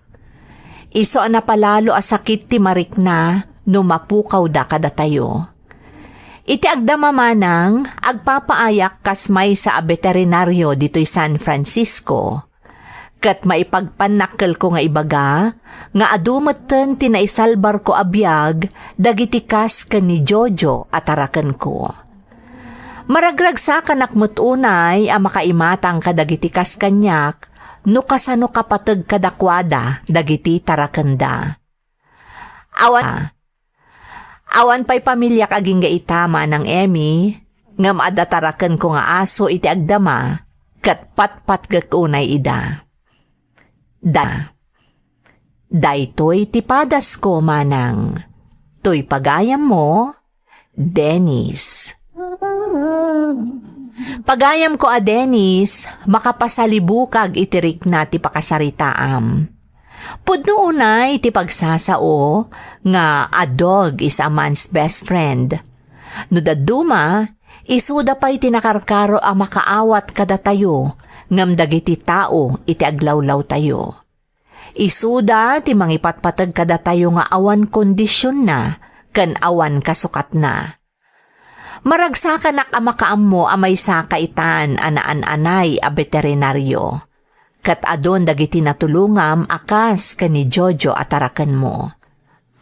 Isu a napalalo a sakit ti marikna no mapukawda kadatayo. Iti agdama manang, agpapaayak kas maysa a beterinario ditoy San Francisco. Ket maipagpannakkelko nga ibaga nga adu metten ti naisalbarko a biag dagiti kas ken ni Jojo a tarakenko. Maragragsakanak met unay a makaimatang kadagiti kas kaniak no kasano kapateg kadakuada dagiti tarakenda. Awan, awan pay pamiliak agingga ita, Manang Emmy, ngem adda tarakenko nga aso iti agdama, ket patpatgek unay ida. Da, daytoy ti padasko, Manang. Toy pagayammo, Dennis. Pagayamko a Dennis, makapasalibukag iti rikna ti pakasaritaam. Pudno unay ti pagsasao nga a dog is a man's best friend. No dadduma, isuda pay ti nakarkaro a makaawat kadatayo ngem dagiti tao iti aglawlawtayo. Isuda ti mangipatpateg kadatayo nga awan kondisionna ken awan kasukatna. Maragsakanak a makaammo a maysaka itan a naan-anay a beterinario, ket adun dagiti natulongam a kas ken ni Jojo a tarakenmo.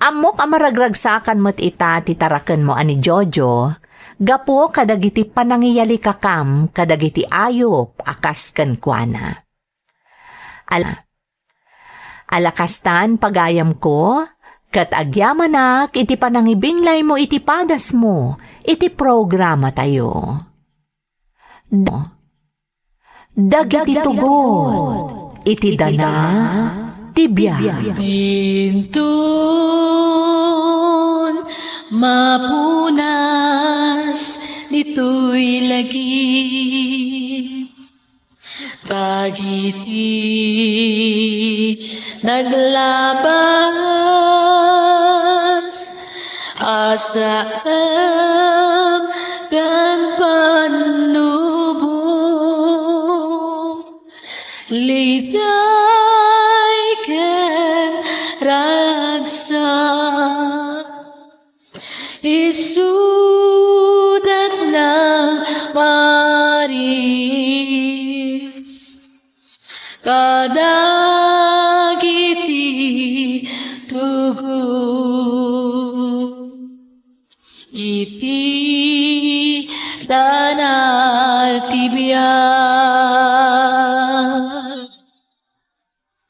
Ammok a maragragsakan met ita ti tarakenmo a ni Jojo gapu kadagiti panangiyalikakam kadagiti ayup a kas kenkuana. Ala, ala kastan, pagayamko, ket agyamanak iti panangibinglaymo iti padasmo iti programatayo. Da-, dagiti tugot iti dana ti biag. Inton mapunas ditoy lagip, dagiti naglabas a saem ken pannubo, Liday ken ragsak, isudat nang maris kadagiti tugot iti danal ti biag.